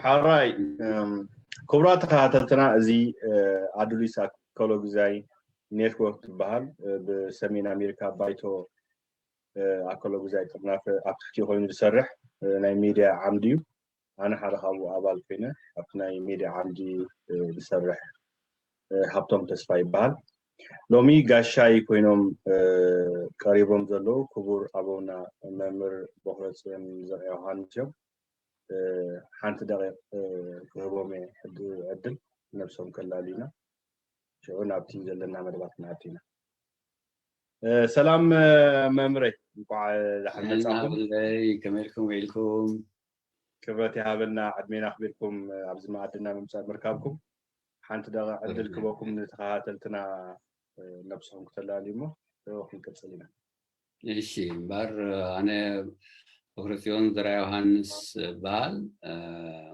ሓራይ ክቡራት ተኸታተልትና፣ እዚ ኣዱሊስ ኣኮሎግዛይ ኔትወርክ ትበሃል፣ ብሰሜን ኣሜሪካ ባይቶ ኣኮሎግዛይ ጥርናፈ ኣብ ትሕቲ ኮይኑ ዝሰርሕ ናይ ሚድያ ዓምዲ እዩ። ኣነ ሓደ ካብኡ ኣባል ኮይነ ኣብቲ ናይ ሚድያ ዓምዲ ዝሰርሕ ሃብቶም ተስፋ ይበሃል። ሎሚ ጋሻይ ኮይኖም ቀሪቦም ዘለዉ ክቡር ኣቦና መምህር ቦኽረፅዮን ዘርኣ ዮሃንስ እዮም። ሓንቲ ደቂቕ ክህቦም እየ ዕድል፣ ነብሶም ከላልዩና፣ ሽዑ ናብቲ ዘለና መደባት ክንኣቱ ኢና። ሰላም መምረይ፣ እንኳዕ ደሓን መጻኹም። ከመይ ኢልኩም ውዒልኩም? ክብረት ይሃበልና፣ ዕድሜና ኣኽቢርኩም ኣብዚ መኣድና ምምጻእ ምርካብኩም። ሓንቲ ደቂቕ ዕድል ክበኩም ንተኸታተልትና ነብስኹም ክተላልዩ እሞ ክንቅጽል ኢና። እሺ እምበር፣ ኣነ ቦኽረጽዮን ዘርኣ ዮሃንስ እበሃል።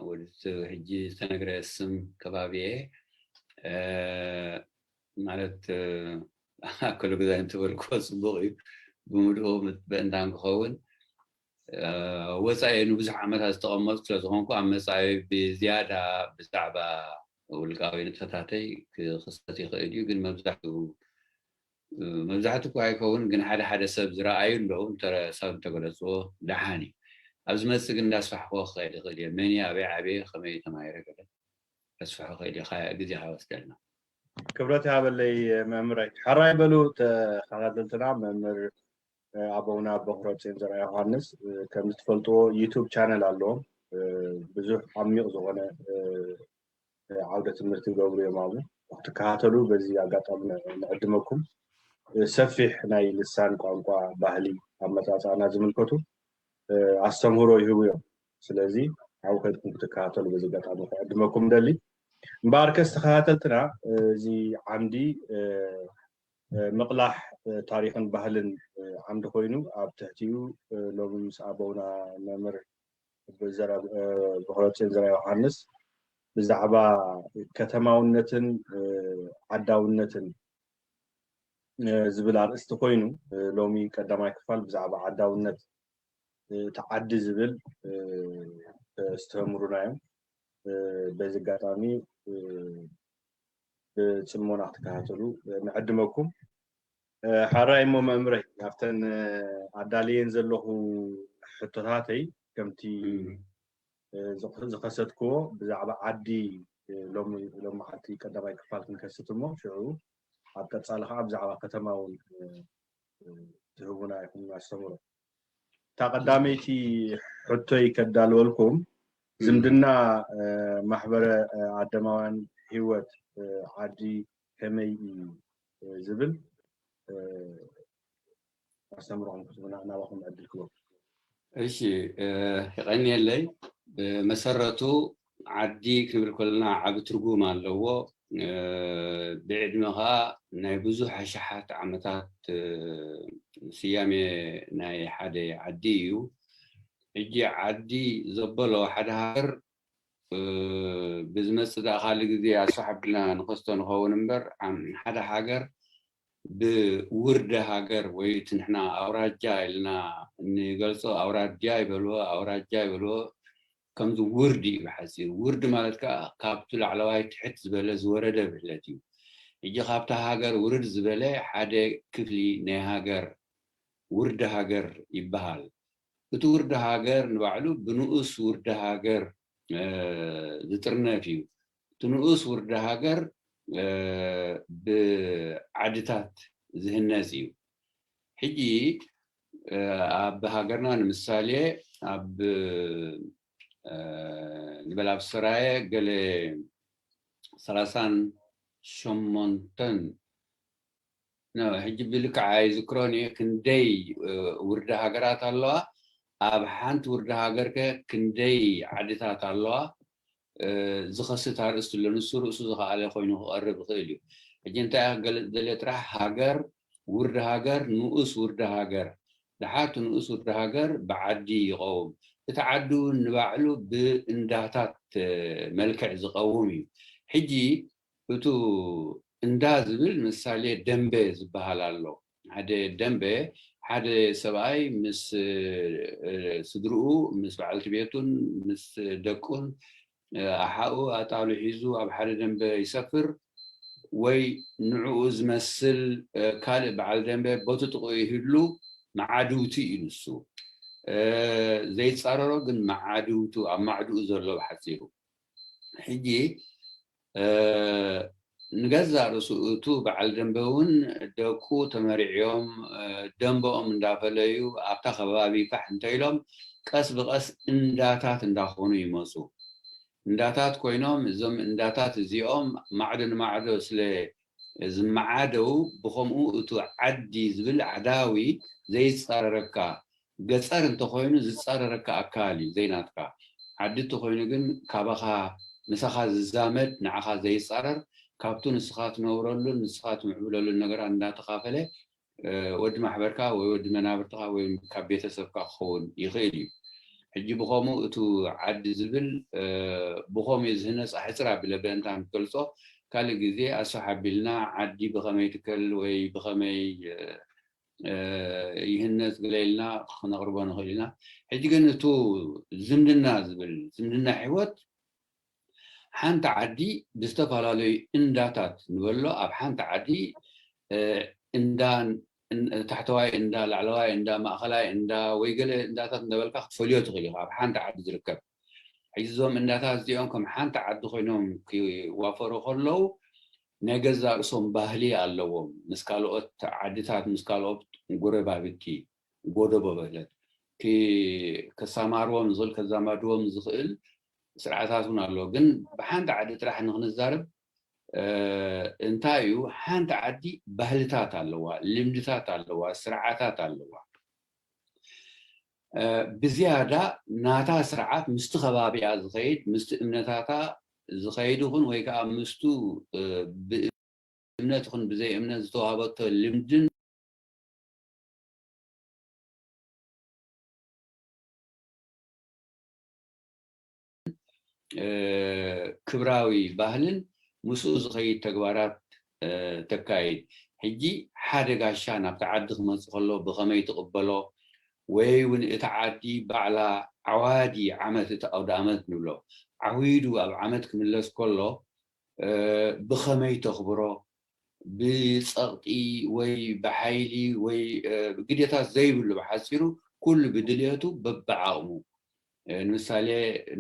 ወዲ ሕጂ ዝተነግረ ስም ከባቢየ ማለት ኣኮሎግዛይ እንተበልኩዎ ጽቡቕ እዩ። ብምልኡ በእንታን ክኸውን ወፃኢ ንብዙሕ ዓመታት ዝተቐመጡ ስለዝኾንኩ ኣብ መፃኢ ብዝያዳ ብዛዕባ ውልቃዊ ንጥፈታተይ ክኽሰት ይኽእል እዩ። ግን መብዛሕትኡ መብዛሕትኡ እኳ ኣይከውን፣ ግን ሓደ ሓደ ሰብ ዝረኣዩ ኣለዉ። ሰብ እንተገለፅዎ ደሓን እዩ። ኣብ ዝመፅእ ግን እንዳስፋሕክዎ ክኸይድ ይኽእል እየ። መን ኣበይ ዓበየ፣ ከመይ ተማሂረ ገለ ከስፍሖ ክእል እየ። ግዜ ከይወስደልና። ክብረት ይሃበለይ መምህረይ። ሕራይ በሉ ተኸታተልትና፣ መምህር ኣቦና ቦኽረፅዮን ዘርኣ ዮሃንስ ከምዚ ትፈልጥዎ ዩቱብ ቻነል ኣለዎም። ብዙሕ ዓሚቕ ዝኾነ ዓውደ ትምህርቲ ይገብሩ እዮም ኣብኡ። ክትከታተሉ በዚ ኣጋጣሚ ንዕድመኩም። ሰፊሕ ናይ ልሳን ቋንቋ፣ ባህሊ፣ ኣመፃፅኣና ዝምልከቱ ኣስተምህሮ ይህቡ እዮም። ስለዚ ኣብኡ ከድኩም ክትከታተሉ በዚ ኣጋጣሚ ክዕድመኩም ደሊ። እምበኣርከስ ተኸታተልትና፣ እዚ ዓምዲ ምቕላሕ ታሪኽን ባህልን ዓምዲ ኮይኑ፣ ኣብ ትሕቲኡ ሎሚ ምስ ኣቦና መምህር ብዘረብ ብክረፅን ዘርኣ ዮሃንስ ብዛዕባ ከተማውነትን ዓዳውነትን ዝብል ኣርእስቲ ኮይኑ፣ ሎሚ ቀዳማይ ክፋል ብዛዕባ ዓዳውነት እቲ ዓዲ ዝብል ዝተምሩና እዮም። በዚ ኣጋጣሚ ብፅሞና ክትከታተሉ ንዕድመኩም። ሕራይ እሞ መምህረይ፣ ኣብተን ኣዳልየን ዘለኹ ሕቶታተይ ከምቲ ዝኸሰትክዎ ብዛዕባ ዓዲ ሎሚ ሎሚ ዓዲ ቀዳማይ ክፋል ክንከስት እሞ ሽዑ ኣብ ቀፃሊ ከዓ ብዛዕባ ከተማ እውን ትህቡና ኢኹም ኣስተምሮ። እታ ቀዳመይቲ ሕቶይ ከዳልወልኩም፣ ዝምድና ማሕበረ ኣደማውያን ህይወት ዓዲ ከመይ እዩ ዝብል ኣስተምሮኹም ክትህቡና ናባኹም ዕድል ክበኩም። እሺ፣ የቐንየለይ። ብመሰረቱ ዓዲ ክንብል ከለና ዓቢ ትርጉም ኣለዎ። ብዕድመ ኸኣ ናይ ብዙሕ ኣሽሓት ዓመታት ስያሜ ናይ ሓደ ዓዲ እዩ። ሕጂ ዓዲ ዘበሎ ሓደ ሃገር ብዝመጽእ ደኣ ካልእ ግዜ ኣስፍሕ ኣቢልና ንኸስቶ ንኸውን እምበር፣ ሓደ ሃገር ብውርደ ሃገር ወይ እቲ ንሕና ኣውራጃ ኢልና እንገልጾ፣ ኣውራጃ ይበልዎ ኣውራጃ ይበልዎ፣ ከምዚ ውርድ እዩ ብሓጺሩ። ውርድ ማለት ከኣ ካብቲ ላዕለዋይ ትሕት ዝበለ ዝወረደ ብህለት እዩ። ሕጂ ካብታ ሃገር ውርድ ዝበለ ሓደ ክፍሊ ናይ ሃገር ውርደ ሃገር ይበሃል። እቲ ውርደ ሃገር ንባዕሉ ብንኡስ ውርደ ሃገር ዝጥርነፍ እዩ። እቲ ንኡስ ውርደ ሃገር ብዓድታት ዝህነጽ እዩ። ሕጂ ኣብ ሃገርና ንምሳሌ ኣብ ንበል ኣብ ሰራየ ገለ ሰላሳን ሸሞንተን ሕጂ ብልክዕ ኣይዝክሮን እየ ክንደይ ውርደ ሃገራት ኣለዋ። ኣብ ሓንቲ ውርደ ሃገር ከ ክንደይ ዓድታት ኣለዋ? ዝኸስት ኣርእስቲ ኣሎ። ንሱ ርእሱ ዝኸኣለ ኮይኑ ክቐርብ ይኽእል እዩ። ሕጂ እንታይ እየ ክገልጽ ደልየ ጥራሕ፣ ሃገር፣ ውርደ ሃገር፣ ንኡስ ውርደ ሃገር። ደሓር እቲ ንኡስ ውርደ ሃገር ብዓዲ ይቐውም። እቲ ዓዲ እውን ንባዕሉ ብእንዳታት መልክዕ ዝቐውም እዩ። ሕጂ እቱ እንዳ ዝብል ምሳሌ ደንበ ዝበሃል ኣሎ። ሓደ ደንበ ሓደ ሰብኣይ ምስ ስድርኡ ምስ በዓልቲ ቤቱን ምስ ደቁን ኣሓኡ ኣጣሉ ሒዙ ኣብ ሓደ ደንበ ይሰፍር፣ ወይ ንዕኡ ዝመስል ካልእ በዓል ደንበ በቲ ጥቕኡ ይህሉ፣ መዓድውቲ እዩ ንሱ። ዘይፃረሮ ግን መዓድውቱ፣ ኣብ ማዕድኡ ዘሎ ብሓፂሩ። ሕጂ ንገዛእ ርእሱ እቱ በዓል ደንበ እውን ደቁ ተመሪዕዮም ደንበኦም እንዳፈለዩ ኣብታ ከባቢ ፋሕ እንተኢሎም ቀስ ብቐስ እንዳታት እንዳኾኑ ይመፁ። እንዳታት ኮይኖም እዞም እንዳታት እዚኦም ማዕዶ ንማዕዶ ስለ ዝመዓደው ብኸምኡ እቱ ዓዲ ዝብል ዓዳዊ ዘይፃረረካ ገፀር እንተኾይኑ ዝፃረረካ ኣካል እዩ ዘይናትካ። ዓዲ እንተኾይኑ ግን ካባኻ ምሳኻ ዝዛመድ ንዓኻ ዘይፃረር ካብቱ ንስኻ ትነብረሉን ንስኻ ትምዕብለሉን ነገራት እንዳተኻፈለ ወዲ ማሕበርካ ወይ ወዲ መናብርትኻ ወይ ካብ ቤተሰብካ ክኸውን ይኽእል እዩ። ሕጂ ብኸምኡ እቱ ዓዲ ዝብል ብኸምኡ ዝህነፅ ኣሕፅር ኣቢለ ብእንታ ንገልፆ ካልእ ግዜ ኣስፍሕ ኣቢልና ዓዲ ብኸመይ ትከል ወይ ብኸመይ ይህነፅ ገለ ኢልና ክነቕርቦ ንኽእል ኢና። ሕጂ ግን እቱ ዝምድና ዝብል ዝምድና ህይወት ሓንቲ ዓዲ ብዝተፈላለዩ እንዳታት ንበሎ ኣብ ሓንቲ ዓዲ እንዳ ታሕተዋይ እንዳ ላዕለዋይ እንዳ ማእኸላይ እንዳ ወይ ገለ እንዳታት እንዳበልካ ክትፈልዮ ትኽእል ኢኻ ኣብ ሓንቲ ዓዲ ዝርከብ። ሕጂ እዞም እንዳታት እዚኦም ከም ሓንቲ ዓዲ ኮይኖም ክዋፈሩ ከለዉ ናይ ገዛ ርእሶም ባህሊ ኣለዎም ምስ ካልኦት ዓድታት ምስ ካልኦት ጎረባብቲ ጎደቦ በለት ክሰማርዎም ዝኽእል ከዛማድዎም ዝኽእል ስርዓታት እውን ኣሎ። ግን ብሓንቲ ዓዲ ጥራሕ ንክንዛረብ እንታይ እዩ ሓንቲ ዓዲ ባህልታት ኣለዋ፣ ልምድታት ኣለዋ፣ ስርዓታት ኣለዋ። ብዝያዳ ናታ ስርዓት ምስቲ ከባቢኣ ዝኸይድ ምስቲ እምነታታ ዝኸይድ ይኹን ወይ ከዓ ምስቱ ብእምነት ይኹን ብዘይ እምነት ዝተዋሃበቶ ልምድን ክብራዊ ባህልን ምስኡ ዝኸይድ ተግባራት ተካይድ። ሕጂ ሓደ ጋሻ ናብቲ ዓዲ ክመፅእ ከሎ ብኸመይ ትቕበሎ ወይ እውን እቲ ዓዲ ባዕላ ዓዋዲ ዓመት እቲ ኣውደ ኣመት ንብሎ ዓዊዱ ኣብ ዓመት ክምለስ ከሎ ብኸመይ ተኽብሮ ብፀቕጢ ወይ ብሓይሊ ወይ ግዴታ ዘይብሉ ብሓፂሩ ኩሉ ብድልየቱ በብዓቕሙ ንምሳሌ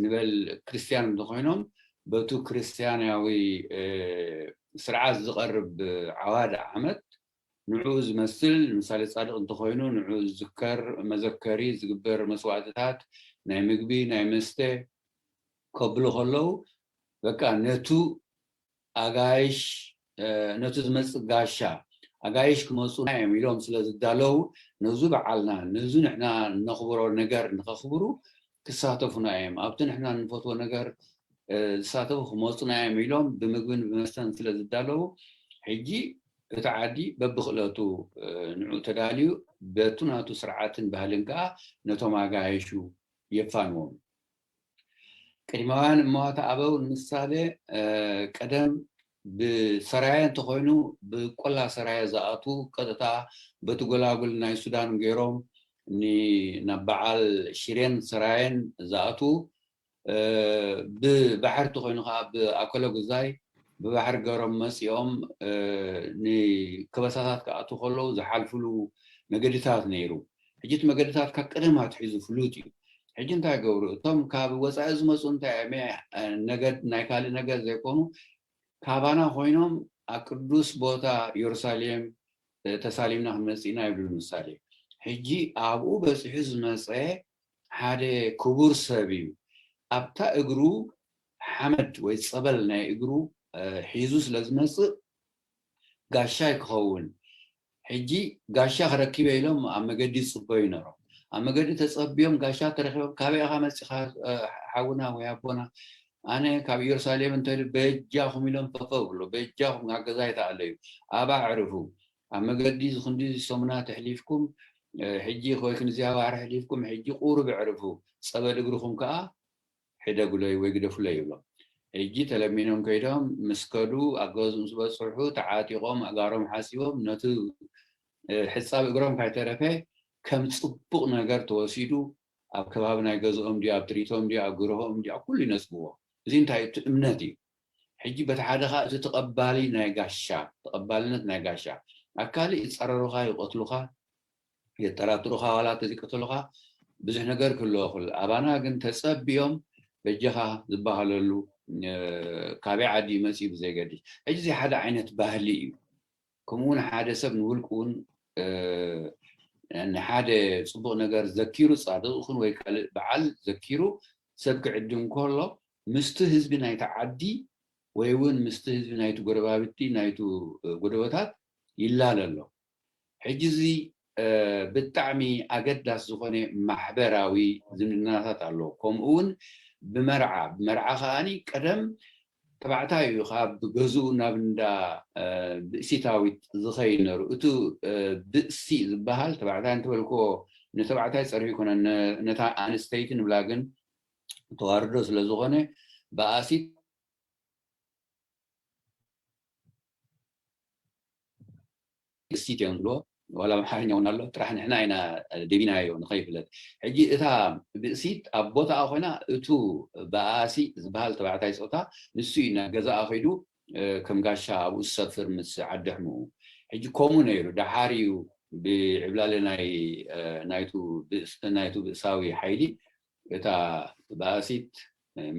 ንበል ክርስትያን እንተኮይኖም በቱ ክርስትያናዊ ስርዓት ዝቐርብ ዓዋዲ ዓመት ንዕኡ ዝመስል ንምሳሌ ፃድቕ እንተኮይኑ ንዕኡ ዝዝከር መዘከሪ ዝግበር መስዋዕትታት ናይ ምግቢ ናይ መስተ ከብሉ ከለዉ በቃ ነቱ ኣጋይሽ ነቱ ዝመፅእ ጋሻ ኣጋይሽ ክመፁና እዮም ኢሎም ስለ ዝዳለዉ ነዙ በዓልና ነዙ ንሕና እነኽብሮ ነገር ንኸኽብሩ ክሳተፉና እዮም ኣብቲ ንሕና እንፈትዎ ነገር ዝሳተፉ ክመፁና እዮም ኢሎም ብምግብን ብመስተን ስለ ዝዳለዉ ሕጂ እቲ ዓዲ በብክእለቱ ንዑ ተዳልዩ በቱ ናቱ ስርዓትን ባህልን ከዓ ነቶም ኣጋይሹ የፋንዎም። ቅድማውያን እመዋት ኣበው ንምሳሌ ቀደም ብሰራየ እንተኾይኑ ብቆላ ሰራየ ዝኣቱ ቀጥታ በቲ ጎላጉል ናይ ሱዳን ገይሮም ናብ በዓል ሽሬን ሰራየን ዝኣቱ ብባሕሪ እንተኾይኑ ከዓ ብኣከለ ጉዛይ ብባሕሪ ገሮም መፂኦም ንከበሳታት ክኣቱ ከለዉ ዝሓልፍሉ መገድታት ነይሩ ሕጂ እቲ መገድታት ካብ ቀደም ኣትሒዙ ፍሉጥ እዩ ሕጂ እንታይ ገብሩ እቶም ካብ ወፃኢ ዝመፁ እንታይ ነገድ ናይ ካልእ ነገድ ዘይኮኑ ካባና ኮይኖም ኣብ ቅዱስ ቦታ ኢየሩሳሌም ተሳሊምና ክንመፅእና ይብሉ ምሳሌ ሕጂ ኣብኡ በፂሑ ዝመፀ ሓደ ክቡር ሰብ እዩ ኣብታ እግሩ ሓመድ ወይ ፀበል ናይ እግሩ ሒዙ ስለ ዝመፅእ ጋሻይ ክኸውን ሕጂ ጋሻ ክረኪበ ኢሎም ኣብ መገዲ ይፅበዩ ነሮም ኣብ መገዲ ተፀብዮም ጋሻ ተረኪቦም ካበይ ኢኻ መፂኻ ሓውና ወይ ኣቦና ኣነ ካብ ኢየሩሳሌም እንተሉ በጃኹም ኢሎም ፈፈ ብሎ በጃኹም ኣገዛይ ተኣለዩ ኣባ ዕርፉ ኣብ መገዲ ዝክንዲ ሰሙና ተሕሊፍኩም ሕጂ ወይ ክንዚያ ባሕሪ ሕሊፍኩም ሕጂ ቁሩብ ዕርፉ ፀበል እግርኹም ከዓ ሕደጉለይ ወይ ግደፉለይ ይብሎም። ሕጂ ተለሚኖም ከይዶም ምስ ከዱ ኣብ ገዝኡ ምስ በፅሑ ተዓጢቖም ኣእጋሮም ሓፂቦም ነቲ ሕፃብ እግሮም ካይተረፈ ከም ፅቡቕ ነገር ተወሲዱ ኣብ ከባቢ ናይ ገዝኦም ድዩ ኣብ ትርኢቶም ድዩ ኣብ ግርሆኦም ድዩ ኣብ ኩሉ ይነፅግዎ። እዚ እንታይ እቲ እምነት እዩ። ሕጂ በቲ ሓደ ኸዓ እቲ ተቐባሊ ናይ ጋሻ ተቐባልነት ናይ ጋሻ ኣብ ካልእ ይፃረሩኻ፣ ይቐትሉኻ፣ የጠራጥሩኻ፣ ዋላ ተዘይቀተሉኻ ብዙሕ ነገር ክህልዎ ይኽእል። ኣባና ግን ተፀብዮም በጀኻ ዝበሃለሉ ካበይ ዓዲ መፅኡ ብዘይገድስ። ሕጂ እዚ ሓደ ዓይነት ባህሊ እዩ። ከምኡ እውን ሓደ ሰብ ንውልቁ እውን ንሓደ ፅቡቕ ነገር ዘኪሩ፣ ፃድቕ ይኹን ወይ ካልእ በዓል ዘኪሩ ሰብ ክዕድም ከሎ ምስቲ ህዝቢ ናይቲ ዓዲ ወይ እውን ምስቲ ህዝቢ ናይቲ ጎረባብቲ ናይቱ ጎደቦታት ይላለ ኣሎ። ሕጂ እዚ ብጣዕሚ ኣገዳሲ ዝኾነ ማሕበራዊ ዝምድናታት ኣሎ። ከምኡ እውን ብመርዓ ብመርዓ ከዓኒ ቀደም ተባዕታይ እዩ ካብ ገዝኡ ናብ እንዳ ብእሲታዊት ዝኸይድ ነሩ። እቱ ብእሲ ዝበሃል ተባዕታይ እንተበልክዎ ንተባዕታይ ፀርፊ ይኮነ፣ ነታ ኣንስተይቲ ንብላ ግን ተዋርዶ ስለ ዝኾነ ብኣሲት እሲት እዮም ዝብልዎ። ዋላ ኣምሓርኛ እውን ኣሎ፣ ጥራሕ ንሕና ኢና ደቢናዮ ንኸይፍለጥ። ሕጂ እታ ብእሲት ኣብ ቦታኣ ኮይና እቱ ብኣሲ ዝበሃል ተባዕታይ ፆታ ንሱ እዩ ናብ ገዛኣ ከይዱ ከም ጋሻ ኣብኡ ዝሰፍር ምስ ዓዲ ሕሙኡ። ሕጂ ከምኡ ነይሩ፣ ደሓር እዩ ብዕብላለ ናይ ናይቱ ብእሳዊ ሓይሊ እታ ብኣሲት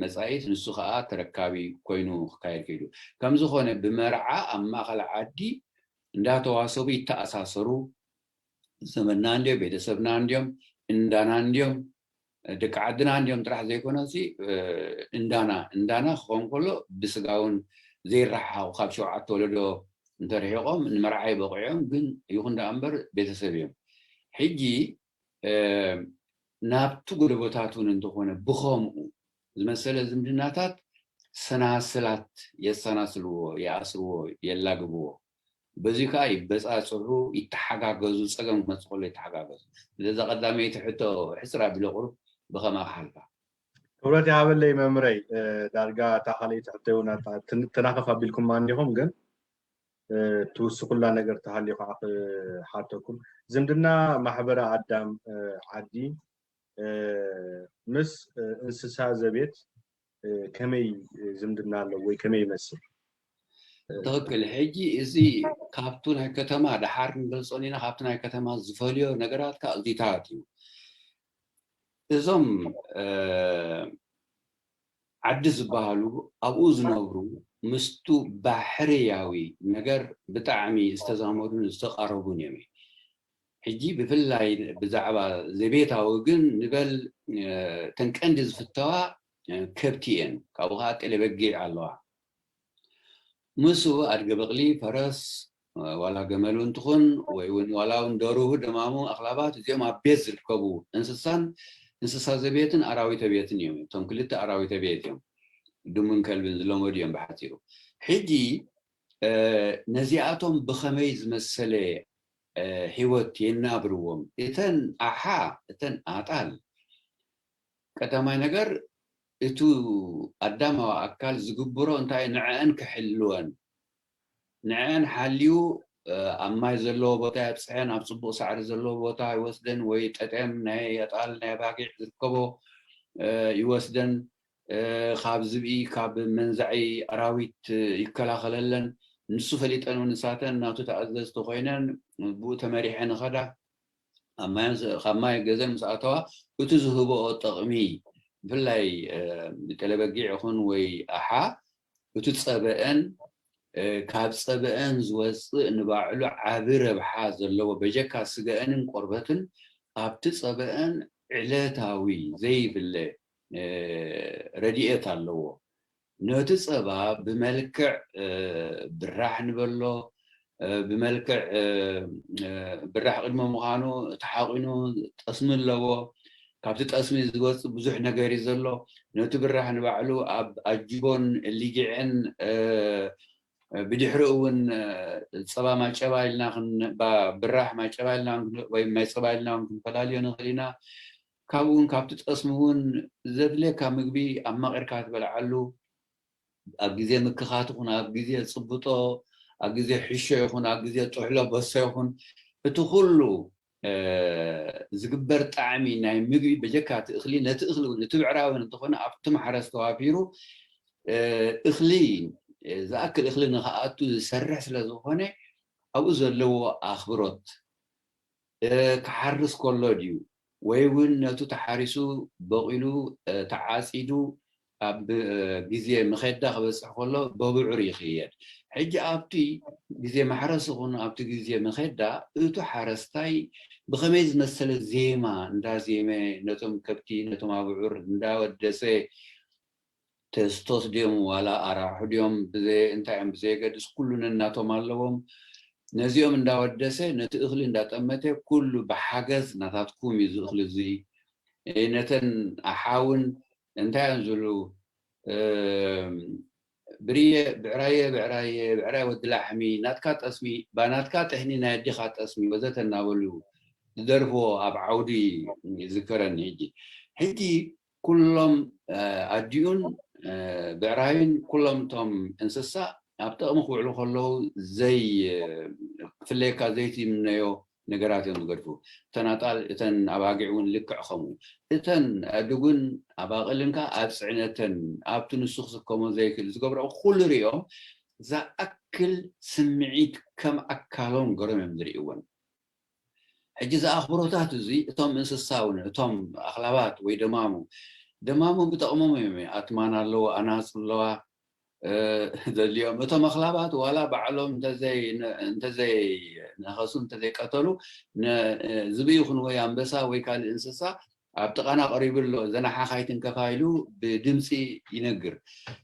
መጻኢት ንሱ ኸዓ ተረካቢ ኮይኑ ክካየድ ከይዱ። ከም ዝኾነ ብመርዓ ኣብ ማእኸል ዓዲ እንዳተዋሰቡ ይተኣሳሰሩ። ዘመድና እንድዮም፣ ቤተሰብና እንድዮም፣ እንዳና እንድዮም፣ ደቂ ዓድና እንድዮም ጥራሕ ዘይኮነሲ እንዳና እንዳና ክኸውን ከሎ ብስጋ እውን ዘይረሓሓቑ ካብ ሸውዓተ ወለዶ እንተርሒቖም ንመርዓ ይበቕዑ እዮም። ግን ይኹን ደኣ እምበር ቤተሰብ እዮም። ሕጂ ናብቲ ጎደቦታት እውን እንተኾነ ብኸምኡ ዝመሰለ ዝምድናታት ሰናስላት የሰናስልዎ፣ ይኣስርዎ፣ የላግብዎ። በዚ ከዓ ይበፃፅሑ፣ ይተሓጋገዙ፣ ፀገም ክመፅእ ከሎ ይተሓጋገዙ። ስለዚ ቀዳመይቲ ሕቶ ሕፅር ኣቢለ ቁሩብ ብኸምኣ ክሓልፋ። ክብረት ይሃበለይ መምረይ። ዳርጋ እታ ካልኣይቲ ሕቶ እውን ተናኸፍ ኣቢልኩም እንዲኹም ግን ትውስኹላ ነገር ተሃልዩ ከዓ ክሓተኩም። ዝምድና ማሕበረ ኣዳም ዓዲ ምስ እንስሳ ዘቤት ከመይ ዝምድና ኣለዎ ወይ ከመይ ይመስል? ትኽክል። ሕጂ እዚ ካብቱ ናይ ከተማ ደሓር ንገልጾ ኢና፣ ካብቲ ናይ ከተማ ዝፈልዮ ነገራት ከዓ እዚታት እዩ። እዞም ዓዲ ዝበሃሉ ኣብኡ ዝነብሩ ምስቱ ባሕርያዊ ነገር ብጣዕሚ ዝተዛመዱን ዝተቃረቡን እዮም። ሕጂ ብፍላይ ብዛዕባ ዘቤታዊ ግን ንበል እተን ቀንዲ ዝፍተዋ ከብቲ እየን። ካብኡ ከዓ ጤለ በጊዕ ኣለዋ። ምስኡ ኣድገ በቕሊ፣ ፈረስ ዋላ ገመል እውን ትኹን ወይ እውን ዋላ እውን ደርሁ፣ ደማሙ፣ ኣኽላባት እዚኦም ኣብ ቤት ዝርከቡ እንስሳን እንስሳ ዘቤትን ኣራዊተ ቤትን እዮም። እቶም ክልተ ኣራዊተ ቤት እዮም። ድሙን ከልብን ዝለመዱ እዮም ብሓፂሩ። ሕጂ ነዚኣቶም ብኸመይ ዝመሰለ ህይወት የናብርዎም? እተን ኣሓ፣ እተን ኣጣል ቀዳማይ ነገር እቱ ኣዳማዊ ኣካል ዝግብሮ እንታይ ንዐአን ክሕልወን ንዐአን ሓልዩ ኣብ ማይ ዘለዎ ቦታ የብፅሐን ኣብ ፅቡቅ ሳዕሪ ዘለዎ ቦታ ይወስደን ወይ ጠጤም ናይ ኣጣል ናይ ኣባጊዕ ዝርከቦ ይወስደን ካብ ዝብኢ ካብ መንዛዒ ኣራዊት ይከላኸለለን ንሱ ፈሊጠን እውን ንሳተን ናቱ ተኣዘዝቲ ኮይነን ብኡ ተመሪሐን ይኸዳ ካብ ማይ ገዘን ምስ ኣተዋ እቲ ዝህብኦ ጥቕሚ ብፍላይ ጤለበጊዕ ይኹን ወይ ኣሓ እቲ ፀበአን ካብ ፀበአን ዝወፅእ ንባዕሉ ዓቢ ረብሓ ዘለዎ በጀካ ስገአንን ቆርበትን ኣብቲ ፀበአን ዕለታዊ ዘይብለ ረድኤት ኣለዎ። ነቲ ጸባ ብመልክዕ ብራሕ ንበሎ ብመልክዕ ብራሕ ቅድሚ ምዃኑ ተሓቒኑ ጠስሚ ኣለዎ። ካብቲ ጠስሚ ዝወፅእ ብዙሕ ነገር እዩ ዘሎ። ነቲ ብራሕ ንባዕሉ ኣብ ኣጅቦን ሊጊዕን ብድሕሪ እውን ፀባ ማጨባ ኢልና ብራሕ ማጨባ ኢልና ወይ ማይ ፀባ ኢልና ክንፈላልዮ ንኽእል ኢና። ካብኡ እውን ካብቲ ጠስሚ እውን ዘድልየካ ምግቢ ኣማቒርካ ትበልዓሉ ኣብ ግዜ ምክኻት ይኹን ኣብ ግዜ ፅብጦ ኣብ ግዜ ሕሾ ይኹን ኣብ ግዜ ጥሕሎ በሶ ይኹን እቲ ኩሉ ዝግበር ጣዕሚ ናይ ምግቢ በጀካ እቲ እኽሊ ነቲ እኽሊ እውን እቲ ብዕራይ እውን እንተኾነ ኣብቲ ማሕረስ ተዋፊሩ እኽሊ ዝኣክል እኽሊ ንኽኣቱ ዝሰርሕ ስለ ዝኾነ ኣብኡ ዘለዎ ኣኽብሮት፣ ክሓርስ ከሎ ድዩ ወይ እውን ነቱ ተሓሪሱ በቒሉ ተዓፂዱ ኣብ ግዜ መኸዳ ክበፅሕ ከሎ በብዑር ይኽየድ። ሕጂ ኣብቲ ግዜ ማሕረስ ይኹን ኣብቲ ግዜ መኸዳ እቱ ሓረስታይ ብኸመይ ዝመሰለ ዜማ እንዳዜመ ነቶም ከብቲ ነቶም ኣብዑር እንዳወደሰ ተስቶስ ድዮም ዋላ ኣራሑ ድዮም እንታይ እዮም ብዘየገድስ ኩሉ ነናቶም ኣለዎም። ነዚኦም እንዳወደሰ ነቲ እኽሊ እንዳጠመተ ኩሉ ብሓገዝ ናታትኩም እዩ እዚ እኽሊ እዚ ነተን ኣሓውን እንታይ እዮም ዝብሉ ብርየ ብዕራየ ብዕራየ ብዕራይ ወዲ ላሕሚ ናትካ ጠስሚ ባናትካ ጥሕኒ ናይ ኣዲኻ ጠስሚ ወዘተ እናበሉ ዝደርፍዎ ኣብ ዓውዲ ይዝከረኒ። ሕጂ ሕጂ ኩሎም ኣዲኡን ብዕራይን ኩሎም እቶም እንስሳ ኣብ ጥቕሚ ክውዕሉ ከለዉ ዘይ ክፍለየካ ዘይትምነዮ ነገራት እዮም ዝገድፉ። እተን ኣጣል እተን ኣባጊዕ እውን ልክዕ ከምኡ እተን ኣእዱግን ኣባቕልን ከኣ ኣብ ፅዕነተን ኣብቲ ንሱ ክስከሞ ዘይክእል ዝገብርኦ ኩሉ ሪኦም ዝኣክል ስምዒት ከም ኣካሎም ገሮም እዮም ዝርእይዎን። ሕጂ እዚ ኣኽብሮታት እዚ እቶም እንስሳ እውን እቶም ኣኽላባት ወይ ደማሙ ደማሙ ብጠቕሞም እዮም ኣትማን ኣለዎ ኣናፅ ኣለዋ ዘድልዮም እቶም ኣኽላባት ዋላ ባዕሎም እንተዘይ ነኸሱ እንተዘይቀተሉ ዝብኢ ይኹን ወይ ኣንበሳ ወይ ካልእ እንስሳ ኣብ ጥቓና ቀሪቡ ኣሎ ዘናሓ ካይትንከፋ ኢሉ ብድምፂ ይነግር።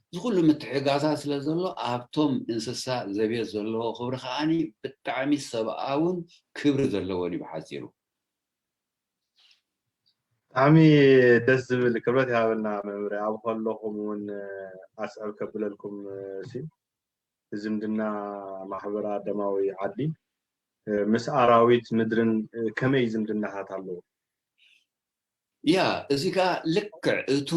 እዚ ኩሉ ምትሕጋዛት ስለ ዘሎ ኣብቶም እንስሳ ዘቤት ዘለዎ ክብሪ ከዓኒ ብጣዕሚ ሰብኣውን ክብሪ ዘለዎን እዩ ብሓፂሩ። ብጣዕሚ ደስ ዝብል ክብረት ይሃበልና መምህር ኣብ ከለኹም እውን ኣስዕብ ከብለልኩም ሲ ዝምድና ማሕበራ ደማዊ ዓዲ ምስ ኣራዊት ምድርን ከመይ ዝምድናታት ኣለዎ? ያ እዚ ከዓ ልክዕ እቱ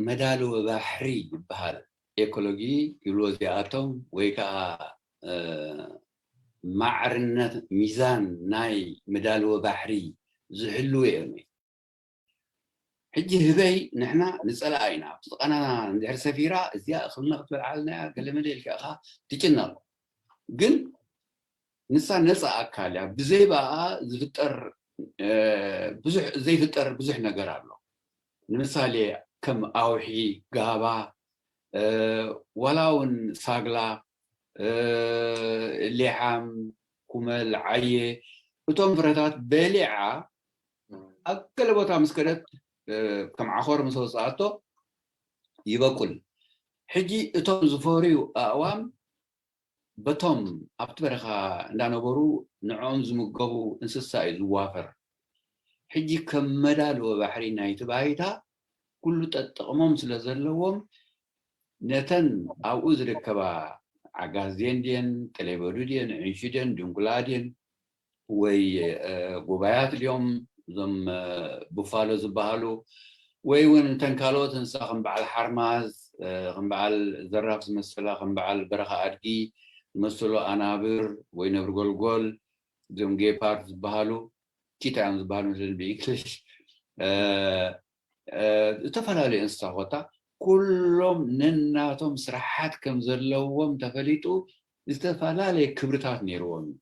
መዳልወ ባሕሪ ይበሃል። ኤኮሎጂ ይብልዎ እዚኣቶም ወይ ከዓ ማዕርነት ሚዛን ናይ መዳልወ ባሕሪ ዝሕልው እዮም። ሕጂ ህበይ ንሕና ንፀልኣ ኢና ኣብቲ ጥቃና እንድሕር ሰፊራ እዚኣ እኽልና ክትበልዓልና እያ ገለመለ ኢልካ ኢኻ ትጭነቕ። ግን ንሳ ነፃ ኣካል እያ። ብዘይ ብኣ ዝፍጠር ብዙሕ ዘይፍጠር ብዙሕ ነገር ኣሎ። ንምሳሌ ከም ኣውሒ፣ ጋባ፣ ዋላ እውን ሳግላ፣ ሌሓም፣ ኩመል፣ ዓየ እቶም ፍረታት በሊዓ ኣብ ገለ ቦታ ምስ ከደት ከም ዓኾር ምስ ወፅኣቶ ይበቁል። ሕጂ እቶም ዝፈርዩ ኣእዋም በቶም ኣብቲ በረኻ እንዳነበሩ ንዕኦም ዝምገቡ እንስሳ እዩ ዝዋፈር። ሕጂ ከም መዳልወ ባሕሪ ናይቲ ባይታ ኩሉ ጠጥቕሞም ስለ ዘለዎም ነተን ኣብኡ ዝርከባ ዓጋዜን ድየን፣ ጠሌበዱ ድየን፣ ዕንሹ ድየን፣ ድንጉላ ድየን ወይ ጉባያት ድዮም እዞም ቡፋሎ ዝበሃሉ ወይ እውን እንተን ካልኦት እንስሳ ከም በዓል ሓርማዝ ከም በዓል ዘራፍ ዝመሰላ ከም በዓል በረኻ ኣድጊ ዝመሰሉ ኣናብር ወይ ነብሪ ጎልጎል እዞም ጌፓርድ ዝበሃሉ ቺታ እዮም ዝበሃሉ መስለኒ ብእንግሊሽ ዝተፈላለዩ እንስሳ ኮታ ኩሎም ነናቶም ስራሓት ከም ዘለዎም ተፈሊጡ ዝተፈላለየ ክብርታት ነይርዎም እዩ።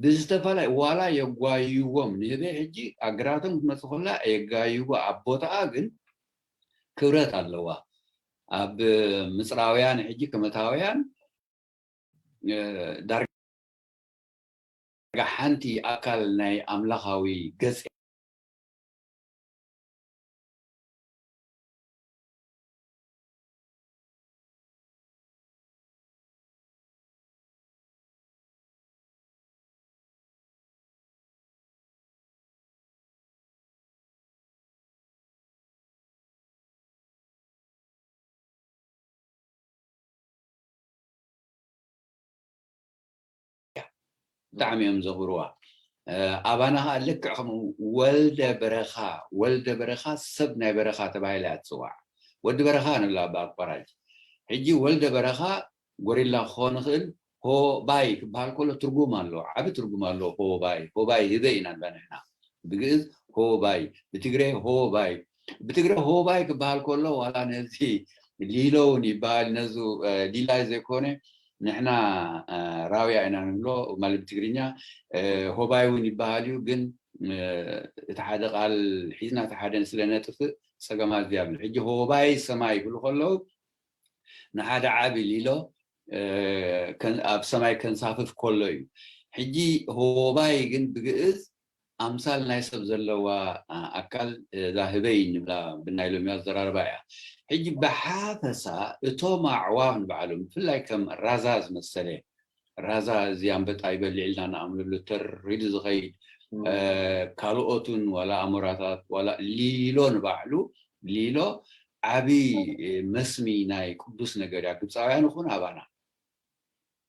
ብዝተፈላለየ ዋላ የጓይዎም ንህበይ ሕጂ ኣግራቶም ክትመፅእ ከላ የጋይዎ ኣብ ቦታኣ ግን ክብረት ኣለዋ። ኣብ ምፅራውያን ሕጂ ከመታውያን ዳርጋ ሓንቲ ኣካል ናይ ኣምላኻዊ ገፅ ብጣዕሚ እዮም ዘኽብርዋ። ኣባና ከዓ ልክዕ ከምኡ ወልደ በረኻ ወልደ በረኻ ሰብ ናይ በረኻ ተባሂላ እያ ትፅዋዕ። ወዲ በረኻ ንብላ ብኣቋራጭ። ሕጂ ወልደ በረኻ ጎሪላ ክኾን ይኽእል። ሆባይ ክበሃል ከሎ ትርጉም ኣለዎ፣ ዓቢ ትርጉም ኣለዎ። ሆባይ ሆባይ ህበይ ኢና ንብላ ንሕና ብግእዝ ሆባይ፣ ብትግረ ሆባይ። ብትግረ ሆባይ ክበሃል ከሎ ዋላ ነዚ ሊሎ እውን ይበሃል። ነዙ እ፣ ሊላይ ዘይኮነ ንሕና እ፣ ራውያ ኢና ንብሎ ማለት ብትግርኛ። እ፣ ሆባይ እውን ይበሃል እዩ። ግን እ፣ እቲ ሓደ ቃል ሒዝና እቲ ሓደ ስለ ነጥፍእ ጸገማት የብሉ። ሕጂ ሆባይ ሰማይ ይብሉ ከለዉ ንሓደ ዓቢ ሊሎ እ፣ ከን- ኣብ ሰማይ ከንሳፍፍ ከሎ እዩ። ሕጂ ሆባይ ግን ብግእዝ ኣምሳል ናይ ሰብ ዘለዋ ኣ- ኣካል እዛ ህበይ ንብላ ብናይ ሎሚ ኣዘራርባ እያ። ሕጂ ብሓፈሳ እቶም ኣዕዋፍ ንባዕሎም ብፍላይ ከም ራዛ ዝመሰለ ራዛ እዚ ኣንበጣ ይበልዕ ኢልና ንኣምነሉ ተር ኢሉ ዝኸይድ እ፣ ካልኦትን ዋላ ኣሞራታት ዋላ ሊሎ ንባዕሉ ሊሎ ዓቢ እ፣ መስሚ ናይ ቅዱስ ነገር እያ። ግብፃውያን ይኹን ኣባና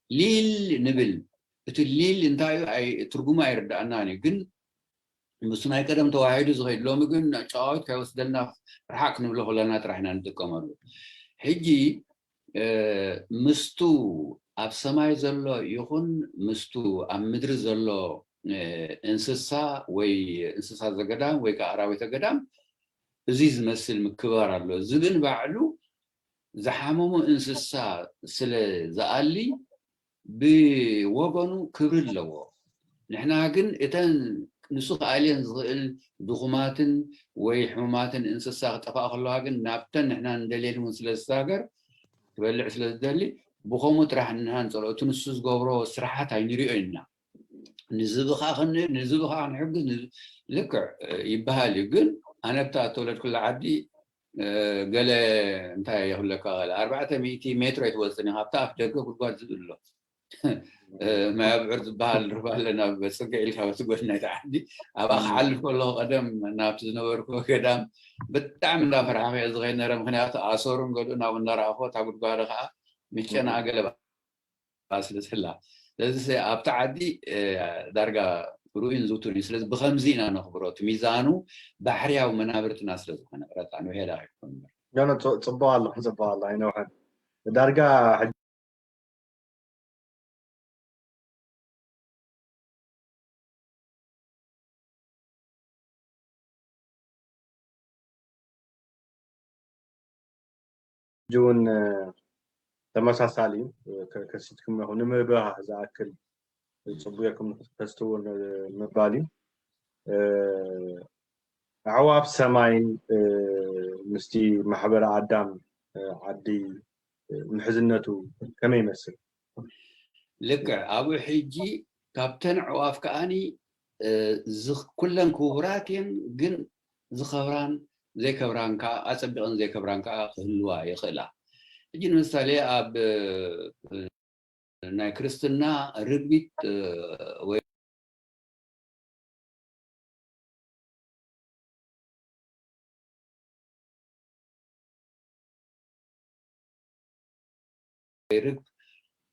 ሊል ንብል። እቲ ሊል እንታይ እዩ? ኣይ- ትርጉሙ ኣይርዳእናን እዩ። ግን ምስ ናይ ቀደም ተዋሂዱ ዝኸይድ ሎሚ ግን ጨዋዊት ከይወስደልና ርሓቅ ክንብሎ ከለና ጥራሕ ኢና ንጥቀመሉ። ሕጂ እ፣ ምስቱ ኣብ ሰማይ ዘሎ ይኹን ምስቱ ኣብ ምድሪ ዘሎ እ፣ እንስሳ ወይ እንስሳ ዘገዳም ወይ ከዓ ኣራዊተ ገዳም እዚ ዝመስል ምክባር ኣሎ ዝብል ባዕሉ ዝሓመሙ እንስሳ ስለ ዝኣሊ ብወገኑ ክብሪ ኣለዎ። ንሕና ግን እተን ንሱ ክኣልየን ዝኽእል ድኹማትን ወይ ሕሙማትን እንስሳ ክጠፋእ ከለዋ ግን ናብተን ንሕና ንደልየን እውን ስለ ዝሳገር ክበልዕ ስለ ዝደሊ ብኸምኡ ጥራሕ ንሕና ንፀልኦ። እቲ ንሱ ዝገብሮ ስራሓት ኣይንሪኦ ኢና። ንዝብኻ ክንብል ንዝብኻ ክንሕግዝ ንዝ- ልክዕ እ፣ ይበሃል እዩ። ግን ኣነ ብታ እተወለድኩላ ዓዲ እ፣ ገለ እንታይ የኽለካ ቃል ኣርባዕተ ሚእቲ ሜትሮ ኣይትወፅን ኢኻ ኣብታ ኣፍ ደገ ጉድጓድ ዝብል ኣሎ። እ፣ ማይ ኣብዑር ዝበሃል ርባ ኣለና በፅገ ኢልካ በቲ ጎድና ናይቲ ዓዲ ኣብኣ ክሓልፍ ከለኹ ቀደም ናብቲ ዝነበርኩ ገዳም ብጣዕሚ እንዳፈራሕኩ እየ ዝኸይድ ነረ። ምክንያቱ ኣሰሩን ገሊኡ ናብኡ እንዳረኣኹ እታ ጉድጓዶ ከዓ ምጨና ገለ ስለ ዝህላ ስለዚ ኣብቲ ዓዲ እ፣ ዳርጋ ርኡይን ዝውቱን እዩ። ስለዚ ብኸምዚ ኢና ነኽብሮ። እቲ ሚዛኑ ባሕርያዊ መናብርትና ስለ ዝኾነ ረታ ንውሄዳ ኣይኮን እምበር። ኖ፣ ኖ፣ ጽ- ጽቡቕ ኣለኹ፣ ጽቡቕ ኣለኹ፣ ኣይነውሐን። ዳርጋ ሕጂ እውን እ፣ ተመሳሳሊ እዩ። እ፣ ከ- ከሲትኩም ኢኹም ንምብራህ ዝኣክል ጽቡቕ ጌርኩም ተስትውር ምባል እዩ። እ፣ ኣዕዋፍ ሰማይን እ፣ ምስቲ ማሕበረ ኣዳም እ፣ ዓዲ እ፣ ምሕዝነቱ ከመይ ይመስል? ልክዕ ኣብኡ ሕጂ ካብተን ኣዕዋፍ ከዓኒ እ፣ ዝኽ- ኩለን ክቡራት እየን፣ ግን ዝኸብራን ዘይከብራን ከዓ ኣጸቢቐን ዘይከብራን ከዓ ክህልዋ ይኽእላ። ሕጂ ንምሳሌ ኣብ እ፣ ናይ ክርስትና ርግቢት እ፣ ወይ ርግብ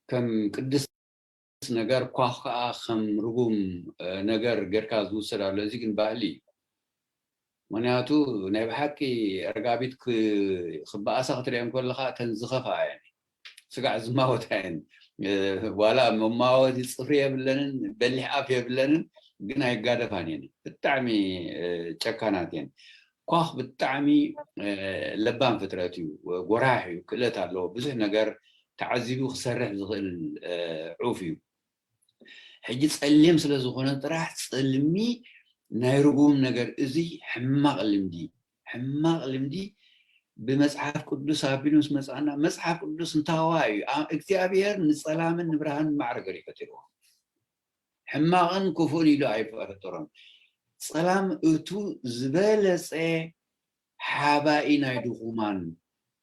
ከም ቅድስ ነገር ኳኽ ከዓ ከም ርጉም እ፣ ነገር ጌርካ ዝውሰድ ኣሎ። እዚ ግን ባህሊ እዩ። ምክንያቱ ናይ ብሓቂ ረጋቢት ክ- ክበኣሳ ክትሪአን ከለካ እተን ዝኸፍኣ እየን። ስጋዕ ዝማወታ እየን። እ፣ ዋላ መማወቲ ፅፍሪ የብለንን፣ በሊሕ ኣፍ የብለንን፣ ግን ኣይጋደፋን እየን። ብጣዕሚ እ፣ ጨካናት እየን። ኳኽ ብጣዕሚ እ፣ ለባም ፍጥረት እዩ፣ ጎራሕ እዩ፣ ክእለት ኣለዎ። ብዙሕ ነገር ተዓዚቡ ክሰርሕ ዝኽእል እ፣ ዑፍ እዩ። ሕጂ ጸሊም ስለ ዝኾነ ጥራሕ ጸልሚ ናይ ርጉም ነገር እዚ ሕማቕ ልምዲ ሕማቕ ልምዲ ብመጽሓፍ ቅዱስ ኣቢሉ ምስ መጽኣና መጽሓፍ ቅዱስ እንታዋ እዩ። ኣ- እግዚኣብሔር ንጸላምን ንብርሃንን ማዕረ ገይሩ ፈጢርዎ። ሕማቕን ክፉእን ኢሉ ኣይፈጠሮን። ጸላም እቱ ዝበለጸ ሓባኢ ናይ ድኹማን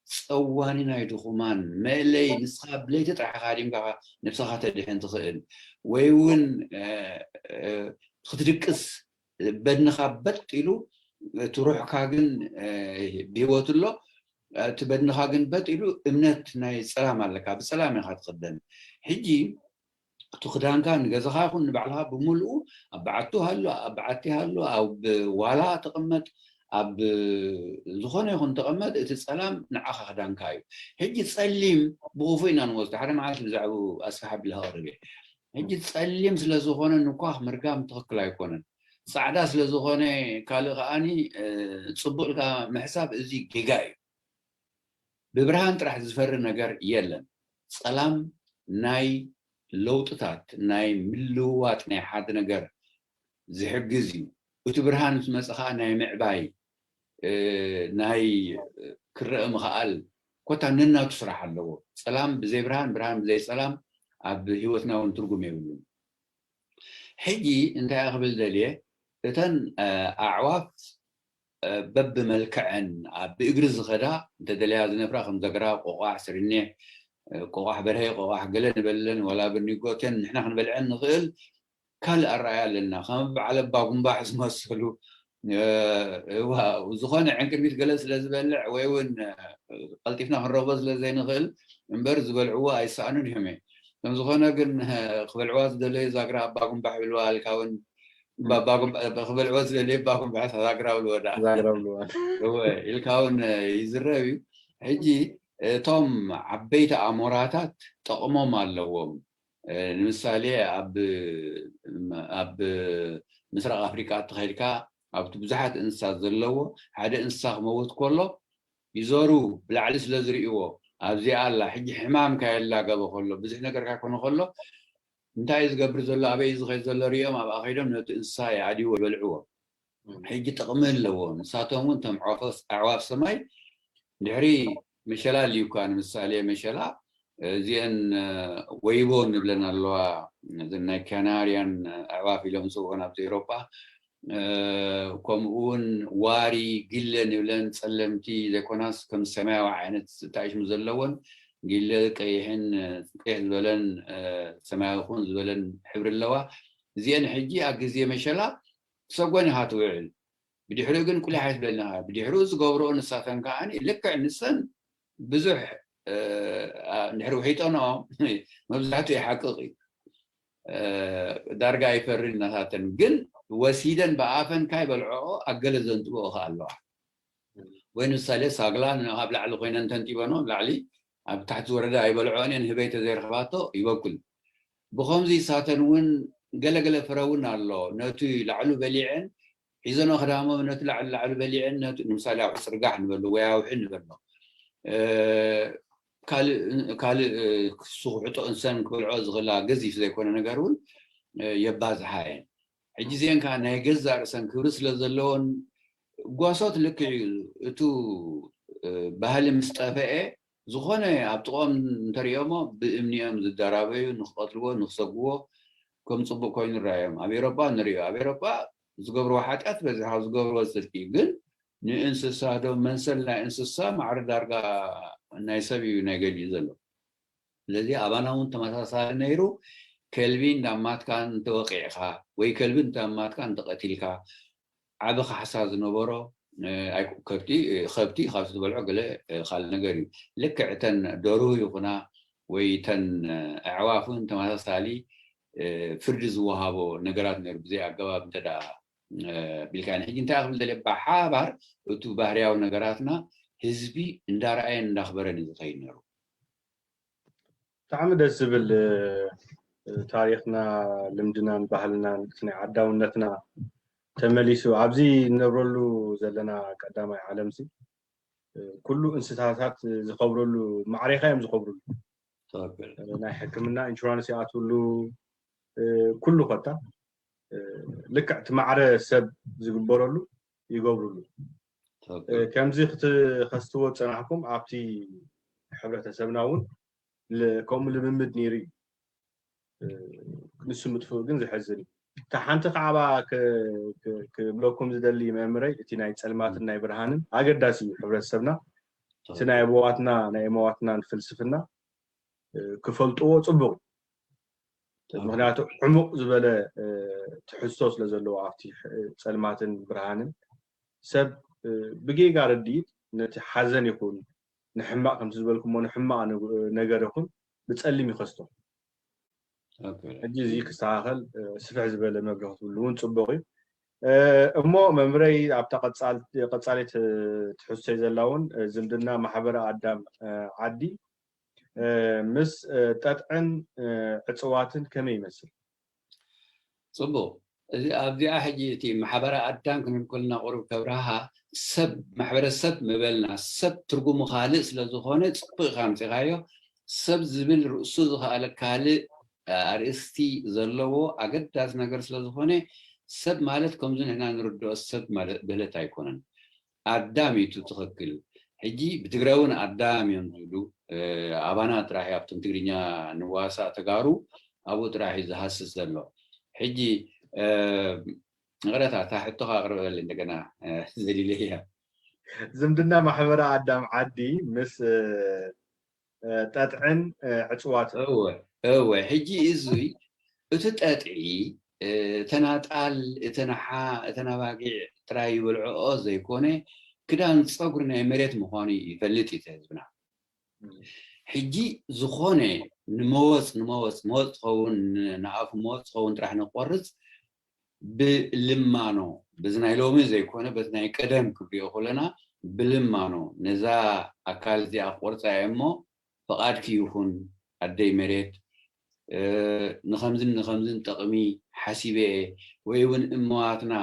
ጸዋኒ ናይ ድኹማን መእለይ ንስኻ ብለይቲ ጥራሕ ካዲምካ ነብስኻ ተድሕን ትኽእል ወይ እውን ክትድቅስ በድንኻ በጥ ኢሉ እቲ ሩሕካ ግን ብህይወት ኣሎ እቲ በድንኻ ግን በጥ ኢሉ እምነት ናይ ጸላም ኣለካ ብጸላም ኢኻ ትኽደን ሕጂ እቲ ክዳንካ ንገዛኻ ይኹን ንባዕልኻ ብምልኡ ኣብ በዓቱ ሃሎ ኣብ በዓቲ ሃሎ ኣብ ዋላ ተቐመጥ ኣብ ዝኾነ ይኹን ተቐመጥ እቲ ጸላም ንዓኻ ክዳንካ እዩ ሕጂ ጸሊም ብኽፉ ኢና ንወስዶ ሓደ መዓልቲ ብዛዕባኡ ኣስፍሕ ኣቢለ ከቕርብ እየ ሕጂ ጸሊም ስለ ዝኾነ ንኳኽ ምርጋም ትኽክል ኣይኮነን ጻዕዳ ስለ ዝኾነ ካልእ ከዓኒ ጽቡቕ ኢልካ ምሕሳብ እዚ ጌጋ እዩ ብብርሃን ጥራሕ ዝፈሪ ነገር የለን። ጸላም ናይ ለውጥታት፣ ናይ ምልውዋጥ፣ ናይ ሓደ ነገር ዝሕግዝ እዩ። እቲ ብርሃን ምስ መጸ ኸዓ ናይ ምዕባይ፣ እ፣ ናይ ክረአ ምኽኣል፣ ኮታ ነናቱ ስራሕ ኣለዎ። ጸላም ብዘይ ብርሃን፣ ብርሃን ብዘይ ጸላም ኣብ ህይወትና እውን ትርጉም የብሉን። ሕጂ እንታይ እየ ክብል ደልየ፣ እተን፣ እ፣ ኣዕዋፍ፣ እ፣ በብመልክዐን ኣብ ብእግሪ ዝኸዳ እንተደለያ ዝነፍራ ከም ዘግራ፣ ቆቋሕ፣ ስርኒሕ፣ እ፣ ቆቋሕ በርሀ፣ ቆቋሕ ገለ ንበለን፣ ዋላ ብርኒጎ እተን ንሕና ክንበልዐን ንኽእል ካልእ ኣረኣያ ኣለና። ከም በዓል ኣባ ጉንባሕ ዝመሰሉ፣ እ፣ እዋ፣ ዝኾነ ዕንቅርቢት ገለ ስለ ዝበልዕ ወይ እውን፣ እ፣ ቀልጢፍና ክንረኽቦ ስለ ዘይንኽእል እምበር ዝበልዕዎ ኣይሰኣኑን እዮም። ከም ዝኾነ ግን፣ እ፣ ክበልዕዋ ዝደለዩ ዛግራ ኣባ ጉንባሕ ይብልዋ ኢልካ እውን፣ እም። ኣባ ጉንባ-፣ ክበልዕዎ ዝደለዩ ኣባ ጉንባሕ ዛግራ ብልዎ ደኣ። ዛግራ ብልዋ። እወ፣ ኢልካ እውን፣ እ፣ ይዝረብ እዩ። ሕጂ እቶም ዓበይቲ ኣሞራታት ጠቕሞም ኣለዎም። እ፣ ንምሳሌ ኣብ፣ ኣብ ምስራቕ ኣፍሪቃ እንተኸይድካ ኣብቲ ብዙሓት እንስሳት ዘለዎ ሓደ እንስሳ ክመውት ከሎ ይዞሩ ብላዕሊ ስለ ዝርእይዎ ኣብዚኣ ኣላ ሕጂ ሕማም ካየላገበ ከሎ ብዙሕ ነገር ካይኮነ ከሎ እንታይ እዩ ዝገብር ዘሎ ኣበይ እዩ ዝኸይድ ዘሎ ርእዮም ኣብኣ ከይዶም ነቲ እንስሳ ይኣድይዎ ይበልዕዎ። ሕጂ ጥቕሚ ኣለዎ። ንሳቶም እውን እቶም ኣዕዋፍ ሰማይ ድሕሪ መሸላ ኣልዩካ ንምሳሌ መሸላ እዚአን ወይቦ ንብለን ኣለዋ እዘን ናይ ካናርያን ኣዕዋፍ ኢሎም ዝፅውዑን ኣብዚ ኤሮጳ ከምኡ እውን ዋሪ ጊለ ንብለን ፀለምቲ ዘይኮናስ ከም ሰማያዊ ዓይነት እንታይ ሽሙ ዘለዎን ጊለ ቀይሕን ቅይሕ ዝበለን ሰማያዊ ክውን ዝበለን ሕብሪ ኣለዋ። እዚአን ሕጂ ኣብ ግዜ መሸላ ትሰጎን ኢኻ ትውዕል። ብድሕሪኡ ግን ቁሊሕ ኣይትብለልኻ። ብድሕሪኡ ዝገብርኦ ንሳተን ከዓ ልክዕ ንሰን ብዙሕ ድሕሪ ውሒጠንኦ መብዛሕትኡ ይሓቅቕ እዩ። ዳርጋ ኣይፈርን ናታተን ግን ወሲደን ብኣፈን ካይበልዐኦ ኣገለ ዘንጥበኦ ከዓ ኣለዋ። ወይ ንምሳሌ ሳግላ ካብ ላዕሊ ኮይነን ተንጢበንኦ ላዕሊ ኣብ ታሕቲ ዝወረደ ኣይበልዐኦን እየን ህበይ ተዘይረኽባቶ ይበኩል። ብኸምዚ ሳተን እውን ገለገለ ፍረ እውን ኣሎ ነቲ ላዕሉ በሊዐን ሒዘንኦ ክዳሞ ነቲ ላዕሉ ላዕሉ በሊዐን ነቲ ንምሳሌ ኣብ ጽርጋሕ ንበሎ ወይ ኣውሒ ንበሎ ካልእ ካልእ ክስኽሕጦ እንሰን ክበልዖ ዝኽእላ ገዚፍ ዘይኮነ ነገር እውን የባዝሓ እየን። ሕጂ እዚአን ከዓ ናይ ገዛእ ርእሰን ክብሪ ስለ ዘለዎን ጓሶት ልክዕ እዩ። እቱ ባህሊ ምስ ጠፈአ ዝኾነ ኣብ ጥቕኦም እንተሪኦሞ ብእምኒኦም ዝደራበዩ ንክቐትልዎ ንክሰግዎ ከም ፅቡቅ ኮይኑ ይረኣዮም። ኣብ ኤሮጳ ንሪኦ ኣብ ኤሮጳ ዝገብርዎ ሓጢኣት በዚ ካብ ዝገብርዎ ፅድቂ ግን ንእንስሳ ዶ መሰል ናይ እንስሳ ማዕረ ዳርጋ ናይ ሰብ እዩ ናይ ገሊኡ ዘሎ። ስለዚ ኣባና እውን ተመሳሳሊ ነይሩ። ከልቢ እንዳማትካ እንተወቂዕካ ወይ ከልቢ እንዳማትካ እንተቐቲልካ ዓቢ ካሕሳ ዝነበሮ ከብቲ ከብቲ ካብ ዝተበልዖ ገለ ካልእ ነገር እዩ። ልክዕ እተን ደርሁ ይኹና ወይ እተን ኣዕዋፍ እውን ተመሳሳሊ ፍርዲ ዝወሃቦ ነገራት ነይሩ ብዘይ ኣገባብ እንተ ቢልካ ሕጂ እንታይ ክብል ደልየ ብሓባር እቱ ባህርያዊ ነገራትና ህዝቢ እንዳረኣየ እንዳኽበረን እዩ ዝኸይድ ነይሩ። ብጣዕሚ ደስ ዝብል ታሪኽና ልምድናን ባህልናን ናይ ዓዳውነትና ተመሊሱ ኣብዚ እንነብረሉ ዘለና ቀዳማይ ዓለምሲ ኩሉ እንስሳታት ዝኸብረሉ ማዕሬኻ እዮም ዝኸብሩሉ ናይ ሕክምና ኢንሹራንስ ይኣትውሉ ኩሉ ኮታ ልክዕ እቲ ማዕረ ሰብ ዝግበረሉ ይገብሩሉ ከምዚ ክትኸስትዎ ዝፀናሕኩም ኣብቲ ሕብረተሰብና እውን ከምኡ ልምምድ ነይሩ እዩ ንሱ ምጥፍኡ ግን ዘሕዝን እዩ እታ ሓንቲ ከዓባ ክብለኩም ዝደሊ መምረይ እቲ ናይ ፀልማትን ናይ ብርሃንን ኣገዳሲ እዩ ሕብረተሰብና እቲ ናይ ኣቦዋትና ናይ እመዋትናን ፍልስፍና ክፈልጥዎ ፅቡቅ እዩ ምክንያቱ ዕሙቅ ዝበለ ትሕዝቶ ስለ ዘለዎ ኣብቲ ፀልማትን ብርሃንን ሰብ ብጌጋ ርድኢት ነቲ ሓዘን ይኹን ንሕማቅ ከምቲ ዝበልኩሞ ንሕማቅ ነገር ይኹን ብፀሊም ይኸስቶ ሕጂ እዚ ክስተካከል ስፍሕ ዝበለ መብርህ ክትብሉ እውን ፅቡቅ እዩ እሞ መምረይ ኣብታ ቀፃሊት ትሕዝቶይ ዘላ እውን ዝምድና ማሕበረ ኣዳም ዓዲ ምስ ጠጥዕን ዕፅዋትን ከመይ ይመስል ፅቡቅ እዚ ኣብዚኣ ሕጂ እቲ ማሕበረ ኣዳም ክንብል ከለና ቁሩብ ከብርሃ፣ ሰብ፣ ማሕበረሰብ ምበልና፣ ሰብ ትርጉሙ ካልእ ስለ ዝኾነ ጽቡቕ ኢኻ ኣምጺኻዮ። ሰብ ዝብል ርእሱ ዝኸኣለ ካልእ ኣርእስቲ ዘለዎ ኣገዳሲ ነገር ስለ ዝኾነ፣ ሰብ ማለት ከምዚ ንሕና ንርድኦ ሰብ ማለት ብህለት ኣይኮነን። ኣዳም እዩ እቲ ትኽክል። ሕጂ ብትግራይ እውን ኣዳም እዮም ዝብሉ። ኣባና ጥራሕ ኣብቶም ትግርኛ ንዋሳእ ተጋሩ ኣብኡ ጥራሕ እዩ ዝሃስስ ዘሎ። ሕጂ ይቕረታ፣ እታ ሕቶኻ ኣቕርበለይ እንደገና። ዘሊለያ። ዝምድና ማሕበረ ኣዳም ዓዲ ምስ ጠጥዕን ዕፅዋት እወ። ሕጂ እዙይ እቲ ጠጥዒ እተን ኣጣል እተን ሓ እተን ኣባጊዕ ጥራይ ይበልዕኦ ዘይኮነ፣ ክዳን ፀጉሪ ናይ መሬት ምዃኑ ይፈልጥ እዩ ህዝብና። ሕጂ ዝኾነ ንመወፅ ንመወፅ መወፅ ትኸውን ንኣፉ መወፅ ትኸውን ጥራሕ ንቆርፅ ብልማኖ፣ በዚ ናይ ሎሚ ዘይኮነ በቲ ናይ ቀደም ክብሪኦ ከለና ብልማኖ ነዛ ኣካል እዚኣ ክቆርፃ እየ እሞ ፍቓድኪ ይኹን ኣደይ መሬት፣ ንኸምዝን ንኸምዝን ጥቕሚ ሓሲበ እየ፣ ወይ እውን እመዋትና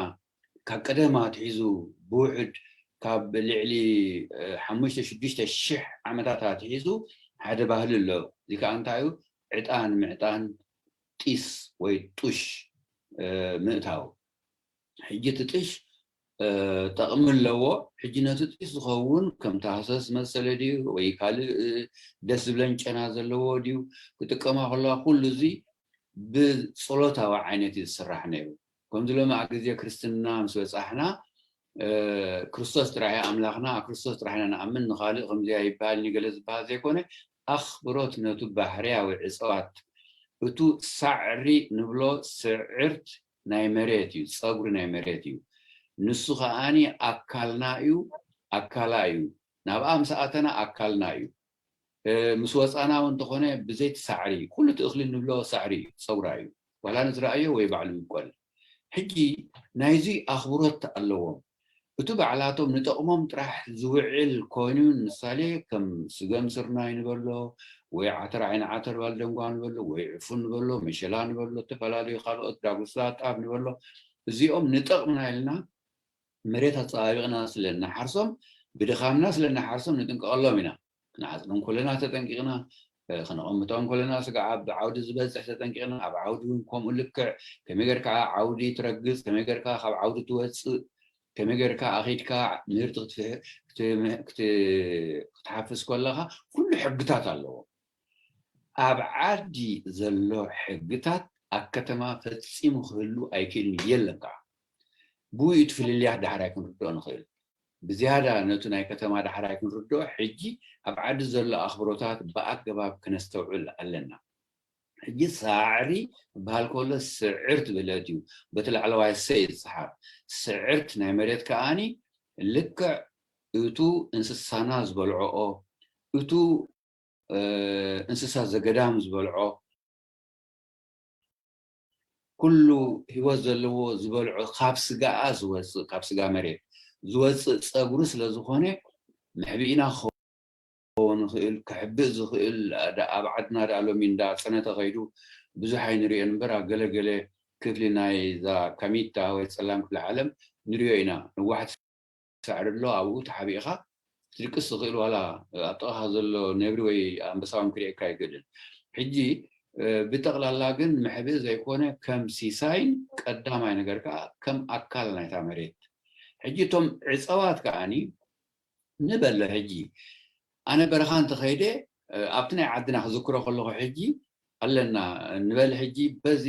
ካብ ቀደም ኣትሒዙ ብውሕድ ካብ ልዕሊ ሓሙሽተ ሽዱሽተ ሽሕ ዓመታት ኣትሒዙ ሓደ ባህሊ ኣሎ። እዚ ከዓ እንታይ እዩ? ዕጣን ምዕጣን፣ ጢስ ወይ ጡሽ ምእታው። ሕጂ እቲ ጥሽ ጠቕሚ ኣለዎ። ሕጂ ነቲ ጢስ ዝኸውን ከም ታህሰስ መሰለ ድዩ ወይ ካልእ ደስ ዝብለን ጨና ዘለዎ ድዩ ክጥቀማ ከለዋ ኩሉ እዚ ብጸሎታዊ ዓይነት እዩ ዝስራሕ ነይሩ። ከምዚ ሎሚ ኣብ ግዜ ክርስትና ምስ በጻሕና ክርስቶስ ጥራሕ እዩ ኣምላኽና፣ ኣብ ክርስቶስ ጥራሕ ኢና ንኣምን፣ ንኻልእ ከምዚኣ ይበሃል ንገለ ዝበሃል ዘይኮነ ኣኽብሮት ነቱ ባህርያዊ ዕጸዋት እቱ ሳዕሪ ንብሎ ስዕርት ናይ መሬት እዩ፣ ጸጉሪ ናይ መሬት እዩ። ንሱ ከኣኒ ኣካልና እዩ፣ ኣካላ እዩ። ናብኣ ምስ ኣተና ኣካልና እዩ። ምስ ወፃና እውን እንተኾነ ብዘይቲ ሳዕሪ ኩሉ እቲ እኽሊ ንብሎ ሳዕሪ እዩ፣ ፀጉራ እዩ። ዋላ ንዝረኣዮ ወይ ባዕሉ ይብቆል። ሕጂ ናይዚ ኣኽብሮት ኣለዎም። እቱ ባዕላቶም ንጠቕሞም ጥራሕ ዝውዕል ኮይኑ፣ ምሳሌ ከም ስገም ስርናይ ንበሎ ወይ ዓተር ዓይኒ ዓተር ባልደንጓ ንበሎ ወይ ዕፉን ንበሎ መሸላ ንበሎ ዝተፈላለዩ ካልኦት ዳጉሳ ጣፍ ንበሎ እዚኦም ንጠቕምና ኢልና መሬት ኣፀባቢቕና ስለ እናሓርሶም ብድኻምና ስለ እናሓርሶም ንጥንቀቐሎም ኢና። ክንዓፅዶም ከለና ተጠንቂቕና፣ ክነቐምጦም ከለና ስጋዕ ኣብ ዓውዲ ዝበፅሕ ተጠንቂቕና፣ ኣብ ዓውዲ እውን ከምኡ ልክዕ ከመይ ጌርካ ዓውዲ ትረግፅ፣ ከመይ ጌርካ ካብ ዓውዲ ትወፅእ፣ ከመይ ጌርካ ኣኺድካ ምህርቲ ክትሓፍስ ከለኻ ኩሉ ሕግታት ኣለዎ። ኣብ ዓዲ ዘሎ ሕግታት ኣብ ከተማ ፈፂሙ ክህሉ ኣይክእልን፣ የለን ከዓ። ብኡ እቲ ፍልልያት ዳሕራይ ክንርድኦ ንኽእል። ብዝያዳ ነቱ ናይ ከተማ ዳሕራይ ክንርድኦ ሕጂ ኣብ ዓዲ ዘሎ ኣኽብሮታት ብኣገባብ ክነስተውዕል ኣለና። ሕጂ ሳዕሪ ክበሃል ከሎ ስዕርት ብህለት እዩ፣ በቲ ላዕለዋይ ሰ እዩ ዝፀሓፍ። ስዕርት ናይ መሬት ከኣኒ ልክዕ እቱ እንስሳና ዝበልዕኦ፣ እቱ እንስሳ ዘገዳም ዝበልዖ፣ ኩሉ ህይወት ዘለዎ ዝበልዖ ካብ ስጋኣ ዝወፅእ፣ ካብ ስጋ መሬት ዝወፅእ ፀጉሪ ስለ ዝኾነ መሕብኢና ክኸውን ይኽእል፣ ክሕብእ ዝኽእል ኣብ ዓድና ደኣ ሎሚ እንዳ ፀነተ ከይዱ ብዙሕ ኣይንሪኦን እምበር ኣብ ገለ ገለ ክፍሊ ናይ እዛ ካሚታ ወይ ፀላም ክፍሊ ዓለም ንሪኦ ኢና። ነዋሕቲ ሳዕሪ ኣሎ፣ ኣብኡ ተሓቢእኻ ክትድቅስ ትኽእል፣ ዋላ ኣብ ጥቓኻ ዘሎ ነብሪ ወይ ኣንበሳ እውን ክርእየካ ኣይክእልን። ሕጂ ብጠቕላላ ግን መሕብኢ ዘይኮነ ከም ሲሳይን ቀዳማይ ነገር ከዓ ከም ኣካል ናይታ መሬት። ሕጂ እቶም ዕፀዋት ከዓኒ ንበሎ ሕጂ ኣነ በረኻ እንተኸይደ ኣብቲ ናይ ዓድና ክዝክሮ ከለኹ ሕጂ ኣለና ንበል ሕጂ በዚ